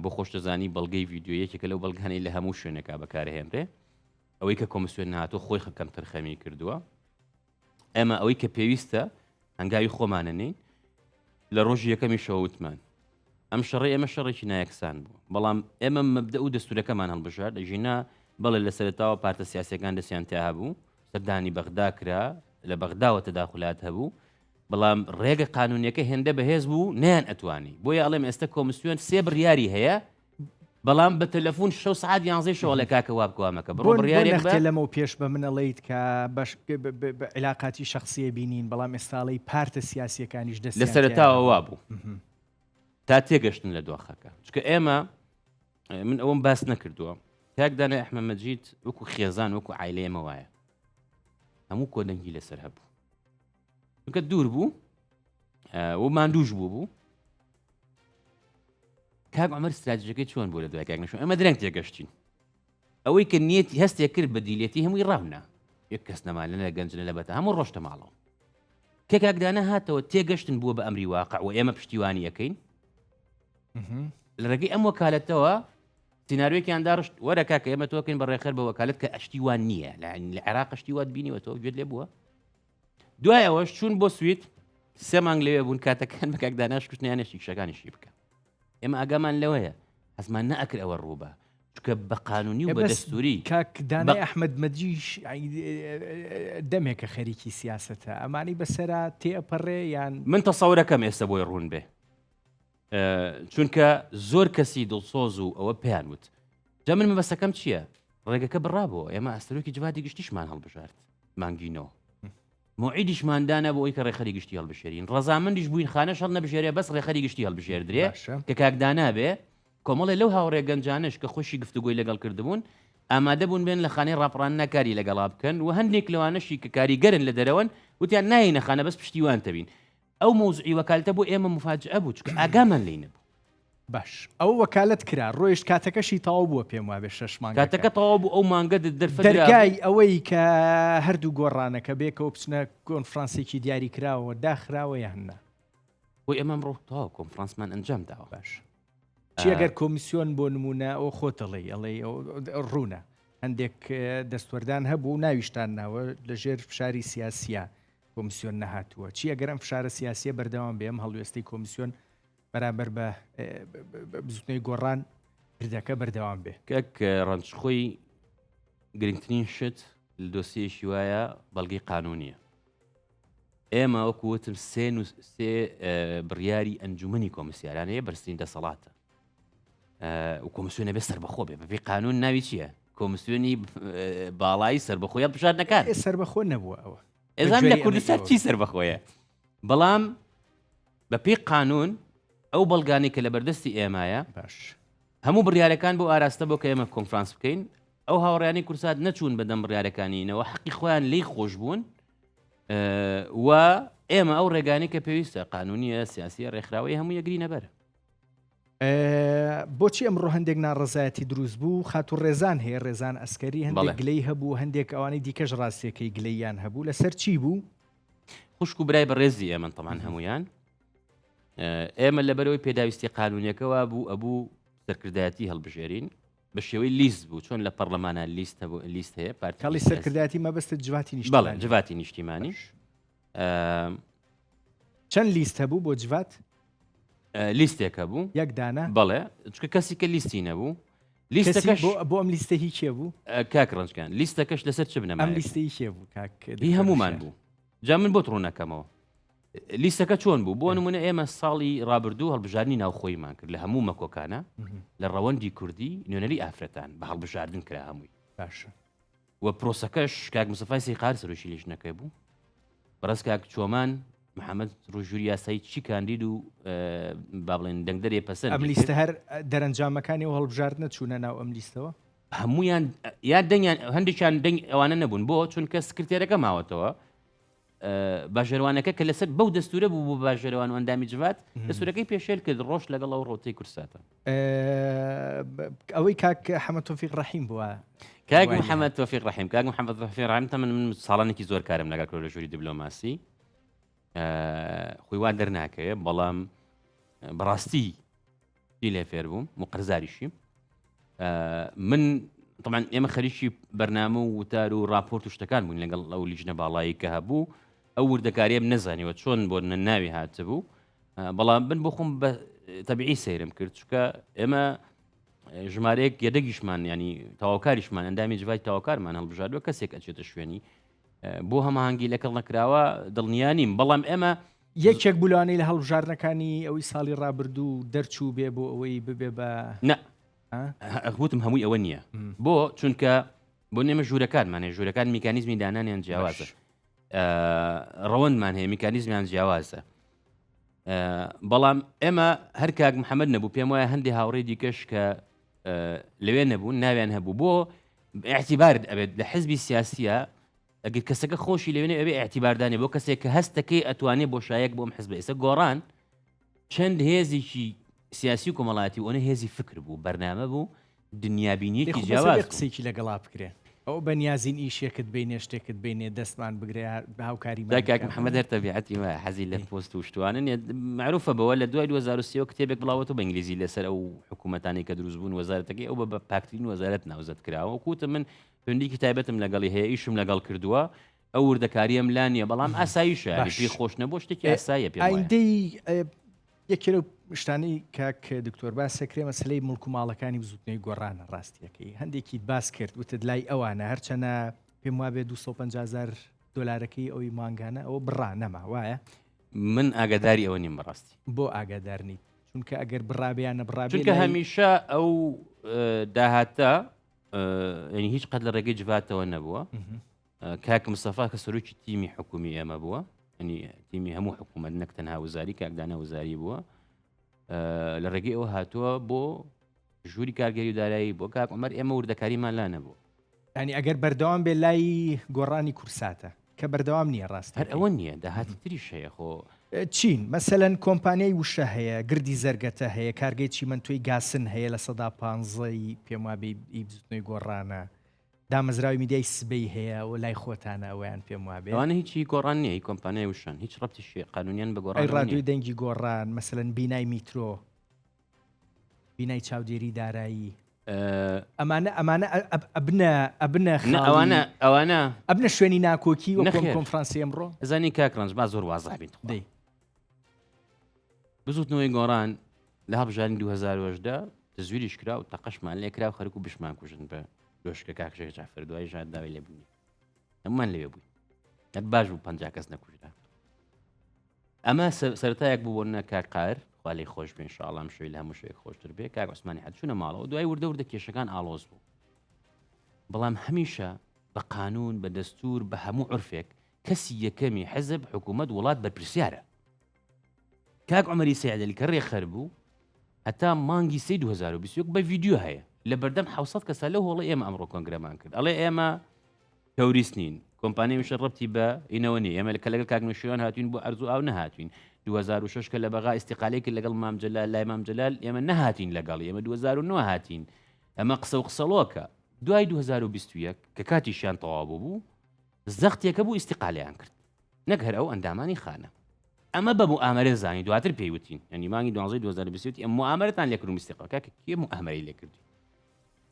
بۆ خۆش دەزانی بەڵگەی ڤیدیۆ یەکێکە لەو بەڵگانەی لە هەموو شوێنێکا بەکارهێنرێ. ئەوەی کە کۆمسیۆن نەهاتووە خۆی کەمتەرخەمی کردووە. ئێمە ئەوەی کە پێویستە هەنگاوی خۆمانە نین لە ڕۆژی یەکەمیشەوە وتمان ئەم شەڕی ئێمە شەڕێکی نایەکسان بوو بەڵام ئێمە مەبدە و دەستورەکەمان هەڵبژارد ژینا بەڵێ لە سەرتاوە پارتە سیاسەکان دەستیان تیا هەبوو سەردانی بەغدا کرا لە بەغداوە تەداخلات هەبوو بەڵام ڕێگە قانونیەکە هێندە بەهێز بوو نیان ئەتوانی بۆیە ئەڵێم ئێستا کۆمسیۆن سێ بڕیاری هەیە بەڵام بە تەلەفون شەو سعات یانزەی شەو ئەڵێ کاکە وا بکە وا مەکە بڕۆ بۆ بڕیارێک بە نەختێ لەمەو پێش بە من ئەڵێیت کە بەش بە عیلاقاتی شەخسیە بینین بەڵام ئێستا ئەڵێی پارتە سیاسیەکانیش لە دەستیان تیا سەرەتاوە هەبوو. وا بوو تا تێگەشتن لە دۆخەکە چونکە ئێمە من ئەوەم باس نەکردووە کاک دانای ئەحمە مەجید وەکو خێزان وەکو عایلە ئێمە وایە هەموو کۆدەنگی لەسەر هەبوو چونکە دوور بوو و ماندووش بوو بوو کاک عمر استراتیژەکەی چۆن بوو لە دوای کاک نەشوو ئەمە درەنگ تێگەشتین ئەوەی کە نیەتی هەستێک کرد بە دیلێتی هەمووی ڕاونا یەک کەس نەما لە گەنجنە لە بەتە هەموو ڕۆشتە ماڵەوە کە کاکدانە هاتەوە تێگەشتن بووە بە ئەمری واقع و ئێمە پشتیوانی ئەەکەین لە ڕێگەی ئەم وەکالەتەوە سیناریۆکیان داڕشت وەرە کاکە ئێمە تۆکەین بە ڕێخەر بە وەکالت کە ئەشتی وان نییە لە عێراق شتی وات بینیوە تۆ گوێت لێ بووە دوای ئەوەش چوون بۆ سوید سێ مانگ لەوێ بوون کاتەکان بە کاک داناش کوشتنیانە شیشەکانیشی بکە ئێمە ئاگامان لەوەیە حەزمان نەئەکرد ئەوە ڕووبە چونکە بە قانونی و بە دەستوری کاک دانای ئەحمەد مەجیش دەمێکە خەریکی سیاسەتە ئەمانی بەسەرا تێئەپەڕێ یان من تەسەورەکەم ئێستا بۆی ڕوون بێ چونکە زۆر کەسی دڵسۆز و ئەوە پێیان وت جا من مەبەستەکەم چییە ڕێگەکە بڕابەوە ئێمە ئەستەرۆکی جڤاتی گشتیشمان هەڵبژارد مانگی نۆ موعیدیشمان دانا بۆ ئەوی کە ڕێکخەری گشتی هەڵبژێرین ڕەزامەندیش بووین خانەش هەڵنەبژێرێ بەس ڕێکخەری گشتی هەڵبژێردرێ کە کاک دانا بێ کۆمەڵێ لەو هاوڕێ گەنجانەش کە خۆشی گفتوگۆی لەگەڵ کردبوون ئامادە بوون بێن لە خانەی ڕاپەڕاندنا کاری لەگەڵا بکەن و هەندێک لەوانەشی کە کاریگەرن لە دەرەوەن وتیان نایەینە خانە بەس پشتیوان تەبین ئەو مەوزوعی وەکالتە بۆ ئێمە موفاجئە بوو چونکە ئاگامان لێی نەبوو. باش ئەوە وەکالەت کرا ڕۆیشت کاتەکەشی تەواو بووە پێم وابێ شەش مانگەکە. کاتەکە تەواو بوو ئەو مانگە دەرفەت درابوو. دەرگای ئەوەی کە هەردوو گۆڕانەکە بێکەوە بچنە کۆنفرانسێکی دیاریکراوەوە داخراوە یان نا؟ بۆ ئێمە ئەمڕۆ تەواو کۆنفرانسمان ئەنجام داوە. باش چی ئەگەر کۆمیسیۆن بۆ نموونە ئەوە خۆت ئەڵێی ئەڵێی ڕوونە هەندێک دەستوەردان هەبوو ناویشتان ناوە لەژێر فشاری سیاسیە کۆمسیۆن نەهاتووە چی ئەگەر ئەم فشارە سیاسیە بەردەوام بێ ئەم هەڵوێستەی کۆمسیۆن بەرامبەر بە بزوتنەوەی گۆڕان پردەکە بەردەوام بێ؟ کاک ڕەنج خۆی گرنگترین شت لە دۆسیەیەکی وایە بەڵگەی قانونیە ئێمە وەکو وتم سێ سێ بڕیاری ئەنجومنی کۆمسیاران هەیە بەرزترین دەسەڵاتە و کۆمسیۆنە بێ سربەخۆ بێ بەپی قانون ناوی چییە کۆمسیۆنی باڵایی سربەخۆ یا بژاردنەکان سربەخۆ نەبووە ئەوە ئێزان لە کوردستان چی سربەخۆیە بەڵام بەپی قانون ئەو بەڵگانی کە لە بەردەستی ئێمایە باش هەموو بڕیارەکان بۆ ئاراستە بۆ کە ئێمە کۆنفرانس بکەین ئەو هاوڕیانی کورسات نەچوون بەدەم بڕیارەکانینەوە حەقی خۆیان لی خۆش بوون و ئێمە ئەو ڕێگانی کە پێویستە قانونیە سیاسیە ڕێکخراوەی هەموو یەگرینە بەر. بۆچی ئەمڕۆ هەندێک ناڕەزایەتی دروست بوو؟ خاتوو ڕێزان هەیە، ڕێزان ئەسکەری هەندێک گلەی هەبوو، هەندێک ئەوانەی دیکەش ڕاستیەکەی گلەییان هەبوو، لەسەر چی بوو؟ خوشک و برای بەڕێزی ئێمەن تەمان هەمویان ئێمە لەبەرەوەی پێداویستی قانونیەکەوە بوو ئەبوو سەرکردایەتی هەڵبژێرین بە شێوەی لیست بوو چۆن لە پەرلەمانە لیست هەبوو لیست هەیە پارتی کاڵی سەرکردایەتی مەبەستت جڤاتی نیشتمانی جڤاتی نیشتیمانی چەند لیست هەبوو بۆ جڤات؟ لیستێک هەبوو یەک دانە بەڵێ چکە کەسی کە لیستی نەبوو لیستەکەش بۆ ئەم لیستە هی کێ بوو کاک ڕەنجکان لیستەکەش لەسەر چ بنەما ئەم لیستەی کێ بوو کاک هی هەمومان بوو جا من بۆت ڕوونەکەمەوە لیستەکە چۆن بوو بۆ نمونە ئێمە ساڵی ڕابردوو هەڵبژاردنی ناوخۆیمان کرد لە هەموو مەکۆکانە لە ڕەوەندی کوردی نوێنەری ئافرەتان بە هەڵبژاردن کرا هەمووی باشە و پرۆسەکەش کاک مستەفای سەیقار سەرۆکی لیژنەکەی بوو، بەڕێز کاک چۆمان محەمەد ڕووی ژووری یاسایی چی کاندید و با بڵێن دەنگدەرێ پەسەند ئەم لیستە هەر دەرەنجامەکانی و هەڵبژاردنە چوونە ناو ئەم لیستەوە؟ هەمویان یا دەنگیان هەندێکیان دەنگ ئەوانە نەبوون بۆ چونکە سکرتێرەکە ماوەتەوە باژێروانەکە کە لەسەر بەو دەستورە بوو بۆ باژێروان و ئەندامی جڤات دەستورەکەی پێشێل کرد ڕۆژ لەگەڵ ئەو ڕۆتەی کورساتە ئەوەی کاک حەمە تۆفیق ڕەحیم بووە کاک محەممەد تۆفیق ڕەحیم کاک محەممەد تۆفیق ڕەحیم تەمەن من ساڵانێکی زۆر کارم لەگەڵ کرد لە ژووری دیبلۆماسی خۆی وا دەرناکەوێ بەڵام بەڕاستی ی لێ فێر بووم و قەرزاریشیم من طبعا ئێمە خەریکی بەرنامە و وتار و راپۆرت و شتەکان بووین لەگەڵ ئەو لیژنە باڵایی کە هەبوو ئەو وردەکاریەم نەزانیوە چۆن بۆ ناوی هاتبوو بەڵام من بۆ خۆم بە تەبیعی سەیرم کرد چونکە ئێمە ژمارەیەک یەدەگیشمان ینی تەواوکاریشمان ئەندامی جڤای تەواوکارمان هەڵبژاردوە کەسێک ئەچێتە شوێنی بۆ هەماهەنگی لەگەڵ نەکراوە دڵنیا نیم بەڵام ئێمە یەکێک بوو لەوانەی لە هەڵبژاردنەکانی ئەوی ساڵی ڕابردوو دەرچوو بێ بۆ ئەوەی ببێ بە نە وتم هەمووی ئەوە نییە بۆ چونکە بۆ نێمە ژوورەکانمانێ ژوورەکان میکانیزمی دانانیان جیاوازە ڕەوەندمان هەیە میکانیزمیان جیاوازە بەڵام ئێمە هەر کاک محەممەد نەبوو پێم وایە هەندێک هاوڕێی دیکەش کە لەوێ نەبوون ناویان هەبوو بۆ اعتیبارت ئەبێت لە حزبی سیاسیە ئەگەر کەسەکە خۆشی لەوێنێ ئەبێ اعتیباردانێ بۆ کەسێک کە هەستەکەی ئەتوانێ بۆشایەک بۆم حزب ئێستا گۆڕان چەند هێزێکی سیاسی و کۆمەڵایەتی و ئەوە هێزی فکر بوو بەرنامە بوو دنیابینیەکی جیاواز بوو. قسەیەکی لەگەڵا بکرێ ئەوە بەنیازین ئیشێکت بینێ شتێکت بینێ دەستمان بگرێ هاوکاری دا کاک محەممەد هەر تەبیعەتی وایە حەزی لە پۆست و شتوانە نیە معروفە بەوە لە دوای 2023 کتێبێک بڵاوەتەوە بە ئینگلیزی لەسەر ئەو حکوومەتانەی کە دروست بوون وەزارەتەکەی ئەو بە پاکترین وەزارەت ناوزەد کراوە وەکوتم من پەیوەندیکی تایبەتم لەگەڵی هەیە ئیشم لەگەڵ کردووە ئەو وردەکاریەم لا نییە بەڵام ئاساییشە باش. پێی خۆش نەبوو شتێکی ئاساییە پێم وایە. ئایندەی یەکێ لەو شتانەی کاک دکتۆر باس دەکرێ مەسەلەی موڵک و ماڵەکانی بزوتنەوەی گۆڕانە ڕاستیەکەی هەندێکیت باس کرد وتت لای ئەوانە هەرچەنە پێم وابێ 250 هزار دۆلارەکەی ئەوی مانگانە ئەوە بڕا نەما وایە؟ من ئاگاداری ئەوە نیم بەڕاستی. بۆ ئاگادار نیت؟ چونکە ئەگەر بڕابێ یان نەبڕابێ چونکە هەمیشە ئەو داهاتە یعنی هیچ قەت لە ڕێگەی جڤاتەوە نەبووە کاک مستەفا کە سەرۆکی تیمی حکومی ئێمە بووە ینی تیمی هەموو حکوومەت نەک تەنها وزاری کاکدانە وزاری بووە لە ڕێگەی ئەوە هاتووە بۆ ژووری کارگەری و دارایی بۆ کاک عمر ئێمە وردەکاریمان لا نەبوو ینی ئەگەر بەردەوام بێ لای گۆڕانی کورساتە کە بەردەوام نییە ڕاست هەر ئەوە نییە داهاتی تریش هەیە خۆ چین مەسەلەن کۆمپانیای وشە هەیە گردی زەرگەتە هەیە کارگەی چیمەنتۆی گاسن هەیە 15%ی پێم وابێ ئی بزوتنەوەی گۆڕانە دامەزراوی میدیای سبەی هەیە و لای خۆتانە ئەوەیان پێم وابێ. ئەوانە هیچی گۆڕان نییە هی کۆمپانیای وشەن هیچ ڕەبتیشی قانونیان بە ئەی گۆڕانەوە نییە. ڕادیۆی دەنگی گۆڕان مەسەلەن بینای میترۆ بینای چاودێری دارایی ئەمانە ئەمانە ئەبنە ئەبنە نە ئەوانە ئەوانە ئەبنە شوێنی ناکۆکی وەکو ئەم کۆنفرانسی ئەمڕۆ؟ ئەزانی کاک ڕەنج با زۆر وازح بین تخوا. دەی. بزوتنەوەی گۆڕان لە هەڵبژاردنی 2018 تەزویریش کرا و تەقەشمان لێ کرا و خەرک و بشمان کوژن بە دۆشکە کاک شێخ جەعفەر دوای ژات داوای لێبوونی هەمومان لەوێ بووین هەر باش بوو 50 کەس نەکوژرا ئەمە سەرەتایەک بوو بۆ نە کاک قار خوا لێی خۆش بێ ئینشاءڵڵا ئەم شەوی لە هەموو شەوێک خۆشتر بێ کاک عوسمانی حەد چوونە ماڵەوە دوای وردە وردە کێشەکان ئاڵۆز بوو بەڵام هەمیشە بە قانون بە دەستور بە هەموو عرفێک کەسی یەکەمی حزب حکوومەت وڵات بەرپرسیارە کاک عومەری سەید عەلی کە ڕێکخەر بوو هەتا مانگی سێی 2021 بە ڤیدیۆ هەیە لە بەردەم 700 کەسا لەو هۆڵە ئێمە ئەمڕۆ کۆنگرەمان کرد ئەڵێ ئێمە تەوریس نین کۆمپانیای وشە ڕەبتی بە ئینەوە نیە ئێمە کە لەگەڵ کاک نەوشیروان هاتوین بۆ ئەرز و ئاو نەهاتوین 2006 کە لە بەغا ئیستیقالەی کرد لەگەڵ مام جەلال لای مام جەلال ئێمە نەهاتین لەگەڵی ئێمە 2009 هاتین ئەمە قسە و قسەڵۆکە دوای 2021 کە کاتیشیان تەواو بوو زەختێکە بوو ئیستیقالەیان کرد نەک هەر ئەو ئەندامانی خانە ئەمە بە موئامەرە زانی دواتر پێی وتین یعنی مانگی 12 2020 ئەم موئامەرەتان لێکردم ئیستیقالە کاکە کێ موئامەرەی لێکردی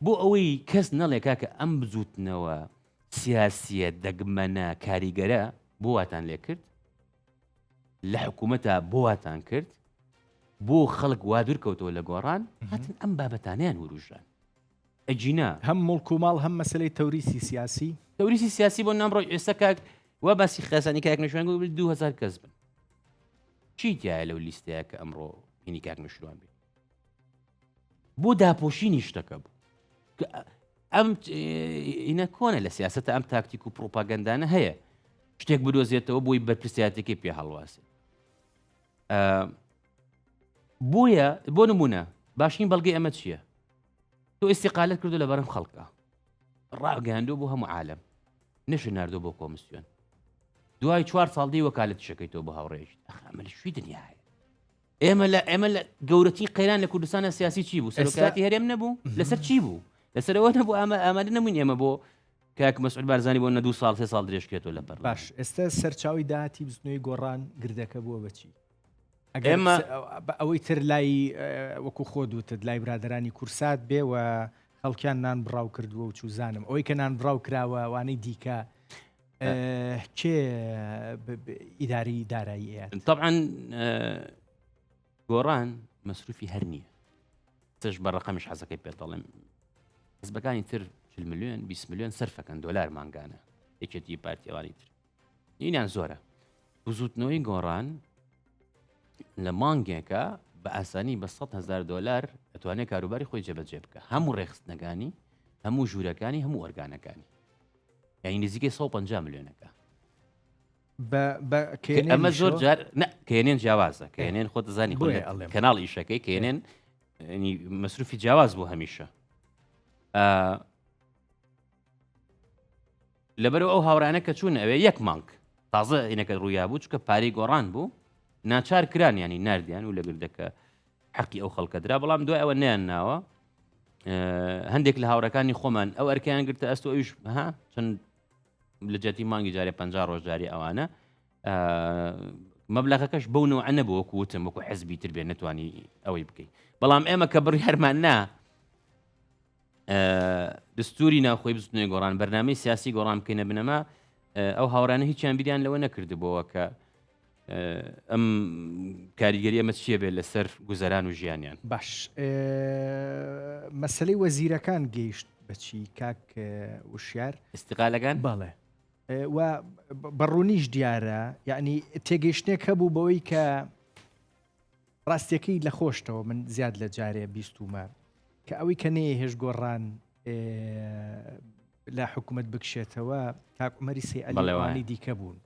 بۆ ئەوەی کەس نەڵێ کاکە ئەم بزوتنەوە سیاسیە دەگمەنە کاریگەرە بۆ واتان لێکرد لە حکوومەتە بۆ واتان کرد بۆ خەڵک وا دوورکەوتەوە لە گۆڕان هاتن ئەم بابەتانیان وروژان ئەگینا. هەم موڵک و ماڵ هەم مەسەلەی تەوریسی سیاسی. تەوریسی سیاسی بۆ نامڕۆ ئێستا کاک وا باسی خێزانی کاک نەشوان گوت 2000 کەس بن چی تایە لەو لیستەیە کە ئەمڕۆ هینی کاک نەشوان بێ بۆ داپۆشینی شتەکە بوو ئەم ئینە کۆنە لە سیاستە ئەم تاکتیک و پروپاگەندانە هەیە شتێک بدۆزێتەوە بۆی بەرپرسیاتەکەی پێ هەڵواسێت بۆیە بۆ نمونە باشترین بەڵگەی ئەمە چییە؟ تۆ ئیسیقالت کردو لە بەرم خەڵکە ڕاگەیاندوە بۆ هەموو عالم نشە ناردۆ بۆ کۆمسیۆن دوای چوار ساڵ دی وەکالت شەکەیتەوە بۆ هاوڕێژ ئەمە لە شوی دنیاە ئێمە لە ئێمە لە گەورەترین قەیران لە کوردستانە سیاسی چی بوو سەرۆکاتی هەرێم نەبوو لەسەر چی بوو لەسەرەوە نەبوو ئەمە ئامادە نەبووین ئێمە بۆ کاک مەسعود بارزانی بۆ نە دو ساڵ سێ ساڵ درێژکرێتەوە لە پەرلەمان. باش ئێستا سەرچاوی داهاتی بزوتنەوەی گۆڕان گردەکە بووە بە چی؟ ئەگەر ئێمە بە ئەوەی تر لای وەکو خۆت وتت لای برادەرانی کورسات بێ و خەڵکیان نان بڕاو کردووە و چوزانم ئەوەی کە نان بڕاو کراوە وانەی دیکە کێ ئیداری دارایی ئەیات؟ طبعا گۆڕان مەسروفی هەر نییە تش بە ڕقەمیش حەزەکەی پێت دەڵێم حزبەکانی تر 40 میلیۆن 20 میلیۆن سەرفەکەن دۆلار مانگانە یەکێتی پارتیوانی تر اینیان زۆرە بزوتنەوەی گۆڕان لە مانگێکە بە ئاسانی بە 100 هزار دلار ئەتوانێت کاروباری خۆی جێبەجێ بکە هەموو ڕێخستنەکانی هەموو ژوورەکانی هەموو ئۆرگانەکانی یعنی نزیکەی 150 میلیۆنەکە ئەمە زۆر جار کێنێن جیاوازە کێنێن خۆ دەزانی خۆ کەناڵ ئیشەکەی کێنێن مەسروفی جیاواز بوو هەمیشە لەبەرو ئەو هاوڕانە کە چوون ئەوێ یەک مانگ تازە ئینەکە ڕوویا بوو چکە پارەی گۆڕان بوو ناچار کران ینی نردیان و لە گردەکە حەقی ئەو خەڵکە درا بەڵام دوای ئەوە نیان ناوە هەندێک لە هاوڕەکانی خۆمان ئەو ئەرکیان گرتە ئەستۆ ئەوش ها چەند لە جیاتی مانگی جارێ پ ڕۆژ جاری ئەوانە مەبلەغەکەش بەو نەوە نەبوو وەکو وتم وەکو حزبی تر بێ نتوانی ئەوەی بکەیت بەڵام ئێمە کە بڕیارمان نا دستوری ناوخۆی بزوتنەوەی گۆڕان بەرنامەی سیاسی گۆڕان بکەینە بنەما ئەو هاوڕانە هیچیان بیریان لەوە نەکردبووەوە کە ئەم کاریگەری ئەمە چییە بێت لەسەر گوزەران و ژیانیان باش مەسلەی وەزیرەکان گەیشت بەچی کاک وشیار استقالەکان بەڵێ و بەڕوونیش دیارە یعنی تێگەیشتێک هەبوو بەوەی کە ڕاستیەکەی لە خۆشتەوە من زیاد لە جارێ بیستومە کە ئەوەی کە نەیەهێشت گۆڕان لە حکوومەت بکشێتەوە کاک عومەری سەی عەلی بەڵێ وایە. ئەوانی دیکە بوون.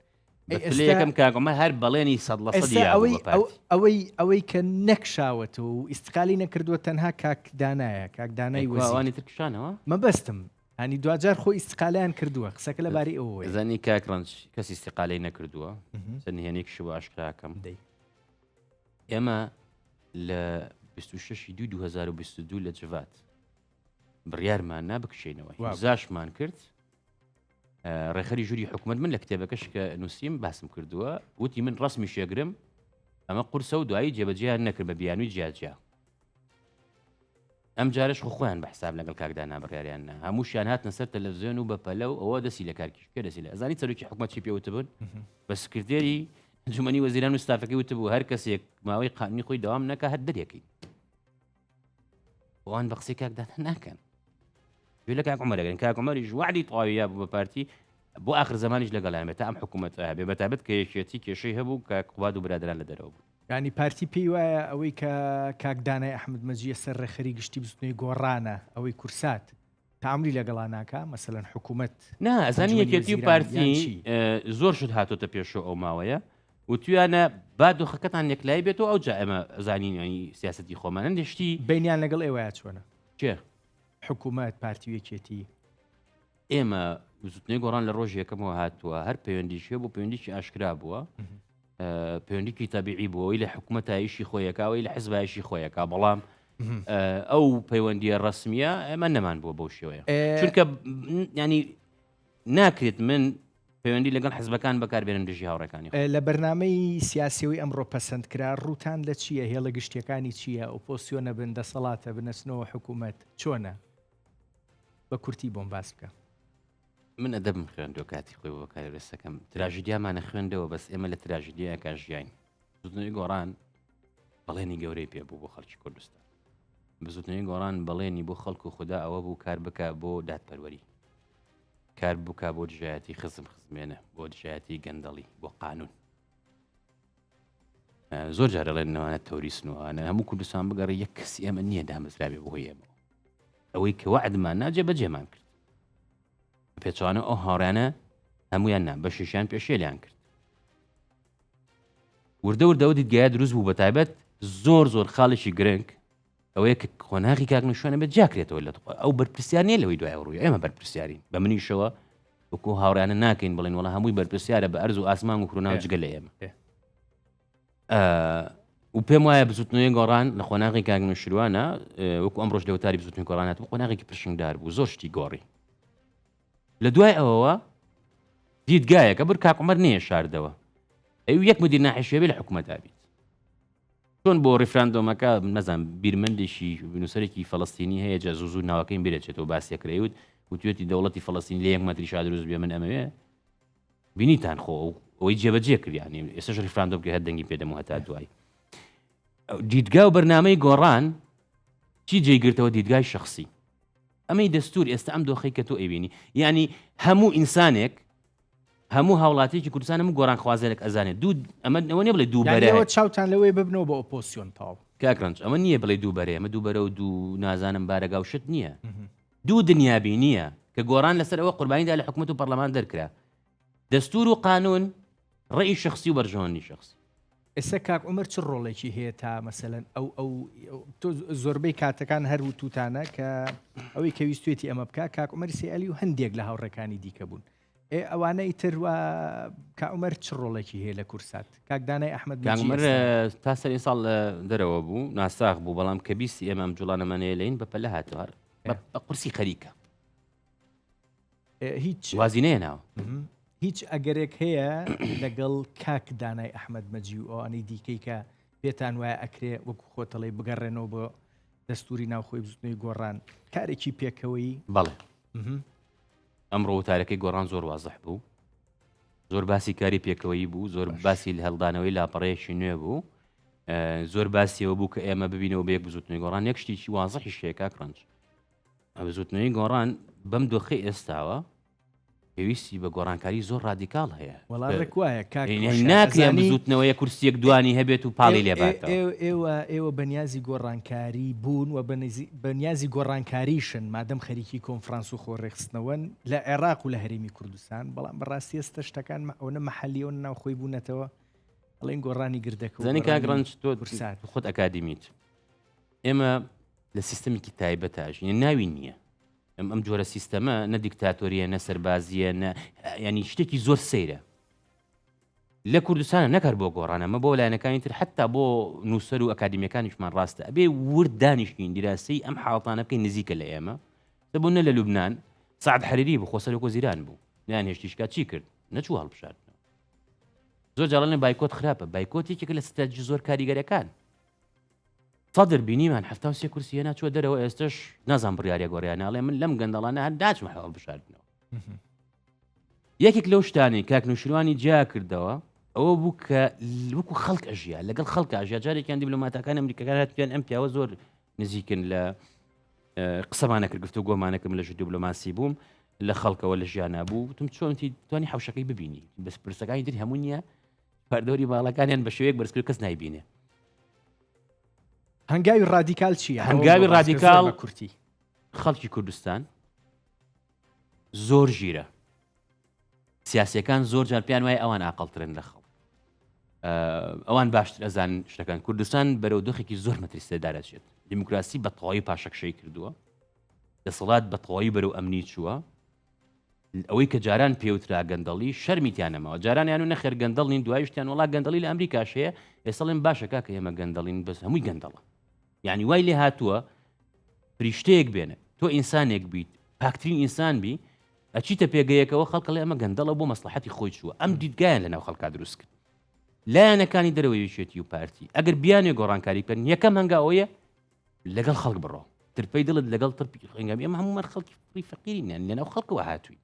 ئەی بە پلەی ئێستا یەکەم کاک عومەر هەر بەڵێنی سەد لە ئێستا سەدی یابوو ئەوەی بە پارتی. ئەوەی ئەوەی کە نەکشاوەتەوە و ئیستقالی نەکردووە تەنها کاک دانایە کاک دانای ئەی کوا وەزیر. ئەوانی تر کشانەوە؟ مەبەستم هانی دواجار خۆ ئیستقالیان کردووە قسەکە لەبارەی ئەوەیە. زانی کاک ڕەنج کەس ئیستقالەی نەکردووە چەند نهێنیەکیشی بۆ ئاشکراکەم. دەی. ئێمە لە 26 دوو 2022 لە جڤات بڕیارمان نا بکشینەوە زاشمان کرد ڕێخەری ژووری حکوومەت من لە کتێبەکەش کە نووسیم باسم کردووە وتی من ڕسمی شێگرم ئەمە قورسە و دوایی جێبەجیان نەکرد بە بیانوی جیاجیا ئەم جارش خۆ خۆیان بە حساب لەگەڵ کاکدا نابڕیاریان نا هەمووشیان هاتنە سەر تەلەڤزیۆن و بە پەلە و ئەوە دەسی لە کارکیش کێ دەسی لە ئەزانی سەرۆکی حکومەت چی پێوتبوون بە سکرتێری ئەنجومەنی وەزیران و ستافەکەی وتبوو هەر کەسێک ماوەی قانونی خۆی دەوام نەکا هەر دەرێکەی ئەوان بە قسەی کاک دانا ناکەن گوێ لە کاک عومەر ئەگرن کاک عومەریش وعدی تەواوی یابوو بە پارتی بۆ ئاخر زمانیش لەگەڵیان بێت تا ئەم حکوومەتە هەبێ بەتابەت کە یەکێتی کێشەی هەبوو کاک قوباد و برادران لە دەرەوە بوون یانی پارتی پێی وایە ئەوەی کە کاک دانای ئەحمەد مەجیە سەر ڕێکخەری گشتی بزوتنەوەی گۆڕانە ئەوەی کورسات تەعامولی لەگەڵا ناکا مەسەلەن حکومەت نا ئەزانی ئەنجومەنی یەکێتی و وەزیران یان پارتی چی؟ زۆر شت هاتۆتە پێشەوە ئەو ماوەیە وتویانە با دۆخەکەتان یەکلایی بێتەوە ئەوجا ئێمە زانین ینی سیاسەتی خۆمان هەندێک شتی بینیان لەگەڵ ئێوەیە چۆنە؟ کێ؟ حکومەت پارتی و یەکێتی. ئێمە بزوتنەوەی گۆڕان لە ڕۆژی یەکەمەوە هاتووە هەر پەیوەندیش هەبوو پەیوەندیی ئاشکرا بووە. پەیوەندیکی تەبیعی بوو ئەوەی لە حکومەتا ئیشی خۆی ئەکا ئەوەی لە حزبا ئیشی خۆی ئەکا بەڵام ئەو پەیوەندیە ڕەسمیە ئێمە نەمان بووە بەو شێوەیە چونکە ینی ناکرێت من پەیوەندی لەگەڵ حزبەکان بەکاربێنم دژی هاوڕێکانی لە بەرنامەی سیاسیەوەی ئەمڕۆ پەسەند کرا ڕووتان لە چییە هێڵە گشتیەکانی چییە ئۆپۆسیۆنە بن دەسەڵاتە بنەچنەوە حکوومەت چۆنە بە کورتی بۆم باس بکە. من ئەدەبم خوێندوە کاتی خۆی بۆ بەکالۆریۆسەکەم تراژیدیامانە خوێندەوە بەس ئێمە لە تراژیدیاکە ژیاین بزوتنەوەی گۆڕان بەڵێنی گەورەی پێ بوو بۆ خەڵکی کوردستان بزوتنەوەی گۆڕان بەڵێنی بۆ خەڵک و خوددا ئەوە بوو کار بکە بۆ دادپەروەری کار بکە بۆ دژایەتی خزم خزمێنە بۆ دژایەتی گەندەڵی بۆ قانون زۆر جارە ڵێن نەوانە تەوریسن و ئەوانە هەموو کوردستان بگەڕی یەک کەسی ئێمە نییە دامەزراوێ بۆ ئێمە ئەوەی کە وەعدمان نا جێبەجێمان کرد پێچوانە ئەو هاوڕیانە هەمویان نا بەشێکیان پێشێلیان کرد وردە وردەوە دیدگایە دروست بوو بە تایبەت زۆر زۆر خاڵێکی گرنگ ئەوەیە کە قۆناغی کاک نوشوانە بێت جاکرێتەوە لە ئەو بەرپرسیار نییە لەوەی دوای ڕووی ئێمە بەرپرسیارین بە منیشەوە وەکو هاوڕیانە ناکەین بڵێن وڵا هەمووی بەرپرسیارە بە ئەرز و ئاسمان و کرۆنا و جگە لە ئێمە و پێم وایە بزوتنەوەی گۆڕان لە قۆناغی کاک نوشیروانە وەکو ئەمڕۆش لە وتاری بزوتنەوەی گۆڕان هاتبوو قۆناغێکی پرشنگدار بوو زۆر شتی گۆڕی لە دوای ئەوەوە دیدگایەکە بر کاک عومەر نەیە شاردەوە ئەو یەک مدیر ناحیشێ لە حکوومەتا بیت چۆن بۆ ڕیفراندۆمەکە نەزان بیرمەندێکی نووسەرێکی فەڵستینی هەیە جا زوو زوو ناوەکەیم بیرەچێتەوە باسیەکرێوت وتوێتی دەوڵەتی فەڵستین لە یەک مەتریشا دروست بێ من ئەمەوێ بینیتان خۆ ئەوەی جێبەجێ کرد یانی ئێستاش ڕیفراندۆم کە هەر دەنگی پێدەم و هەتا دوایی دیدگا و بەرنامەی گۆڕان چی جێی گرتەوە دیدگای شخصی ئەمەی دەستور ئێستا ئەم دۆخی کە تۆ ئەیبینی یعنی هەموو ئینسانێک هەموو هاوڵاتێکی کوردستان هەموو گۆڕان خوازێک ئەزانێت دوو ئەمە ئەوە نیە بڵێ دوو بەرە چاوتان لەوەی ببنەوە بە ئۆپۆسیۆن تاو کاک ڕەنج ئەمە نییە بڵێ دوو بەرێ ئەمە دوو بەرە و دوو نازانم بارەگا و شت نییە دوو دنیابینییە کە گۆڕان لەسەر ئەوە قوربانی دا لە حکومەت و پەڕلەمان دەرکرا. دەستور و قانون ڕەئی شەخسی و بەرژەوەندی شەخسی. ئێستا کاک عومەر چ ڕۆڵێکی هەیە تا مەسەلەن ئەو ئەو تۆ زۆربەی کاتەکان هەر وتوتانە کە ئەوەی کە ویستوێتی ئەمە بکا کاک عومەر سیالی و هەندێک لە هاوڕێکانی دیکە بوون ئێ ئەوانە ئیتر وا کاک عومەر چ ڕۆڵێکی هەیە لە کورسات کاک دانای ئەحمەد کاک عومەر تا سەری ساڵ لە دەرەوە بوو ناساغ بوو بەڵام کە بیستی ئێمە ئەم جوڵانەمان هەیە لەین بە پەلە هاتەوە هەر بە قورسی خەریکە هیچ وازی نەیەناوە هیچ ئەگەرێک هەیە لەگەڵ کاک دانای ئەحمەد مەجی و ئەوانەی دیکەی کە پێتان وایە ئەکرێ وەکو خۆتەڵی بگەڕێنەوە بۆ دەستوری ناوخۆی بزوتنەوەی گۆڕان کارێکی پێکەوەی بەڵێ ئەمڕۆ وتارەکەی گۆڕان زۆر وازح بوو زۆر باسی کاری پێکەوەیی بوو زۆر باسی لە هەڵدانەوەی لاپەڕەیەکی نوێ بوو زۆر باسیەوە بوو کە ئێمە ببینەوە بە یەک بزوتنەوەی گۆڕان یەک شتێکی وازحی شەیە کاک ڕەنج بزوتنەوەی گۆڕان بەم دۆخی ئێستاوە پێویستی بە گۆڕانکاری زۆر ڕادیکاڵ هەیە وەڵا ڕێک وایە کاک ناکرێ بزوتنەوەیە کورسیەک دوانی هەبێت و پاڵی لێبات ئێوە ئێوە بەنیازی گۆڕانکاری بوون و بەنیازی گۆڕانکاریشن مادەم خەریکی کۆنفرانس و خۆ ڕێکخستنەوەن لە عێراق و لە هەرێمی کوردستان بەڵام بەڕاستی ئێستا شتەکان ئەوەنە مەحەلیە و ناوخۆی بوونەتەوە ئەڵێن گۆڕانی گردەکە زانی کاک ڕەنج تۆ خۆت ئەکادیمیت ئێمە لە سیستەمێکی تایبەتە ژینە ناوی نییە ئەم ئەم جۆرە سیستەمە نە دیکتاتۆریە نە سەربازیە نە ینی شتێکی زۆر سەیرە لە کوردستانە نەکار بۆ گۆڕان ئەمە بۆ لایەنەکانی تر حتا بۆ نووسەر و ئەکادیمیەکانیشمان ڕاستە ئەبێ ورد دانیشتین دیراسی ئەم حاڵتانە بکەین نزیکە لە ئێمە دەبوو نە لە لوبناان سعد حەریری بوو خۆ سەرۆک وەزیران بوو نیان هێشتیشکا چی کرد نەچوو هەڵبژاردنەوە زۆر جاڵێن بایکۆت خراپە بایکۆت یەکێکە لە ستراتیژی زۆر کاریگەرەکان سەدر بینیمان 73 کورسی هێنا چوە دەرەوە ئێستش نازان بڕیارێک گۆڕیان ناڵێ من لەم گەندەڵانە هەر ناچمە هەڵبژاردنەوە یەکێک لەو شتانەی کاک نوشیروانی جیا کردەوە ئەوە بوو کە وەکو خەڵک ئەژیا لەگەڵ خەڵک ئەژیا جارێکیان دیبلۆماتەکان ئەمریکەکان هاتویان ئەم پیاوە زۆر نزیکن لە قسەمانە کرد گفتو گۆمانەکەم لە ژوور دیبلۆماسی بووم لە خەڵکەوە لە ژیانە بوو وتم چۆنتی توانی حوشەکەی ببینی بەس پرسەکانی تر هەموو نییە پەردۆری ماڵەکانیان بە شێوەیەک بەرزکرد کەس نایبینێ هەنگاوی ڕادیکال چییە؟ هەنگاوی ڕادیکال کورتی خەڵکی کوردستان زۆر ژیرە سیاسیەکان زۆر جار پێیان وایە ئەوان ئاقڵترن لە خەڵک ئەوان باشتر ئەزان شتەکان کوردستان بەرەو دۆخێکی زۆر مەترسیدار ئەچێت دیموکراسی بە تەواوی پاشەکشەی کردووە دەسەڵات بە تەواوی بەرەو ئەمنی چووە. ئەوەی کە جاران پێوترا گەندەڵی شەرمی تیا نەماوە جاران یان و نەخێر گەندەڵ نین دوایشتیان وڵا گەندەڵی لە ئەمریکاش هەیە ئێستا ڵێن باشە کاکە ئێمە گەندەڵین بەس هەمووی گەندەڵە یعنی وای لێ هاتووە فریشتەیەک بێنە تۆ ئینسانێک بیت پاکترین ئینسان بی ئەچیتە پێگەیەکەوە خەڵکڵێ ئەمە گەندەڵە بۆ مەسلحەتی خۆی چووە ئەم دیدگایان لەناو خەڵکا دروست کرد لایەنەکانی دەرەوەی یەکێتی و پارتی ئەگەر بیانێ گۆڕانکاری بکەن یەکەم هەنگاوەیە لەگەڵ خەڵک بڕۆ ترپەی دڵت لەگەڵ ترپی خوێنگەم ئێمە هەموومان خەڵکی فقری فەقیرین یان لەناو خەڵکەوە هاتووین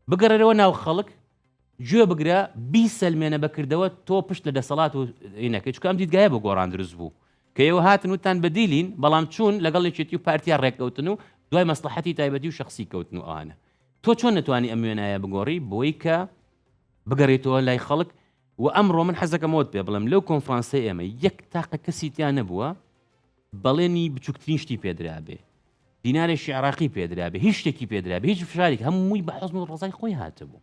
بگەڕێرەوە ناو خەڵک گوێ بگرە بیسەلمێنە بەکردەوە تۆ پشت لە دەسەڵات و ئینەکەی چکە ئەم دیدگایە بۆ گۆڕان دروست بوو کە ئێوە هاتن وتان بەدیلین بەڵام چوون لەگەڵ یەکێتی و پارتیا ڕێککەوتن و دوای مەسلحەتی تایبەتی و شخصی کەوتن و ئەوانە تۆ چۆن نەتوانی ئەم وێنایە بگۆڕی بۆی کە بگەڕێتەوە لای خەڵک و ئەمڕۆ من حەزەکەم ئەوەت پێ بڵێم لەو کۆنفرانسەی ئێمە یەک تاقە کەسی تیا نەبووە بەڵێنی بچووکترین شتی پێدرابێ دینارێکی عراقی پێدرابێ هیچ شتێکی پێدرابێ هیچ فشارێک هەمووی بە حەزم و ڕزای خۆی هاتبوو.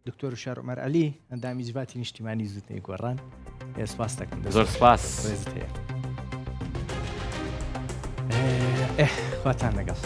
دکتۆر شار عمر علی ئەندامی جڤاتی نیشتیمانی زوتنەی گۆڕان سپاس دەکەم زۆر سپاس ڕێزت هەیە خواتان لەگەڵ.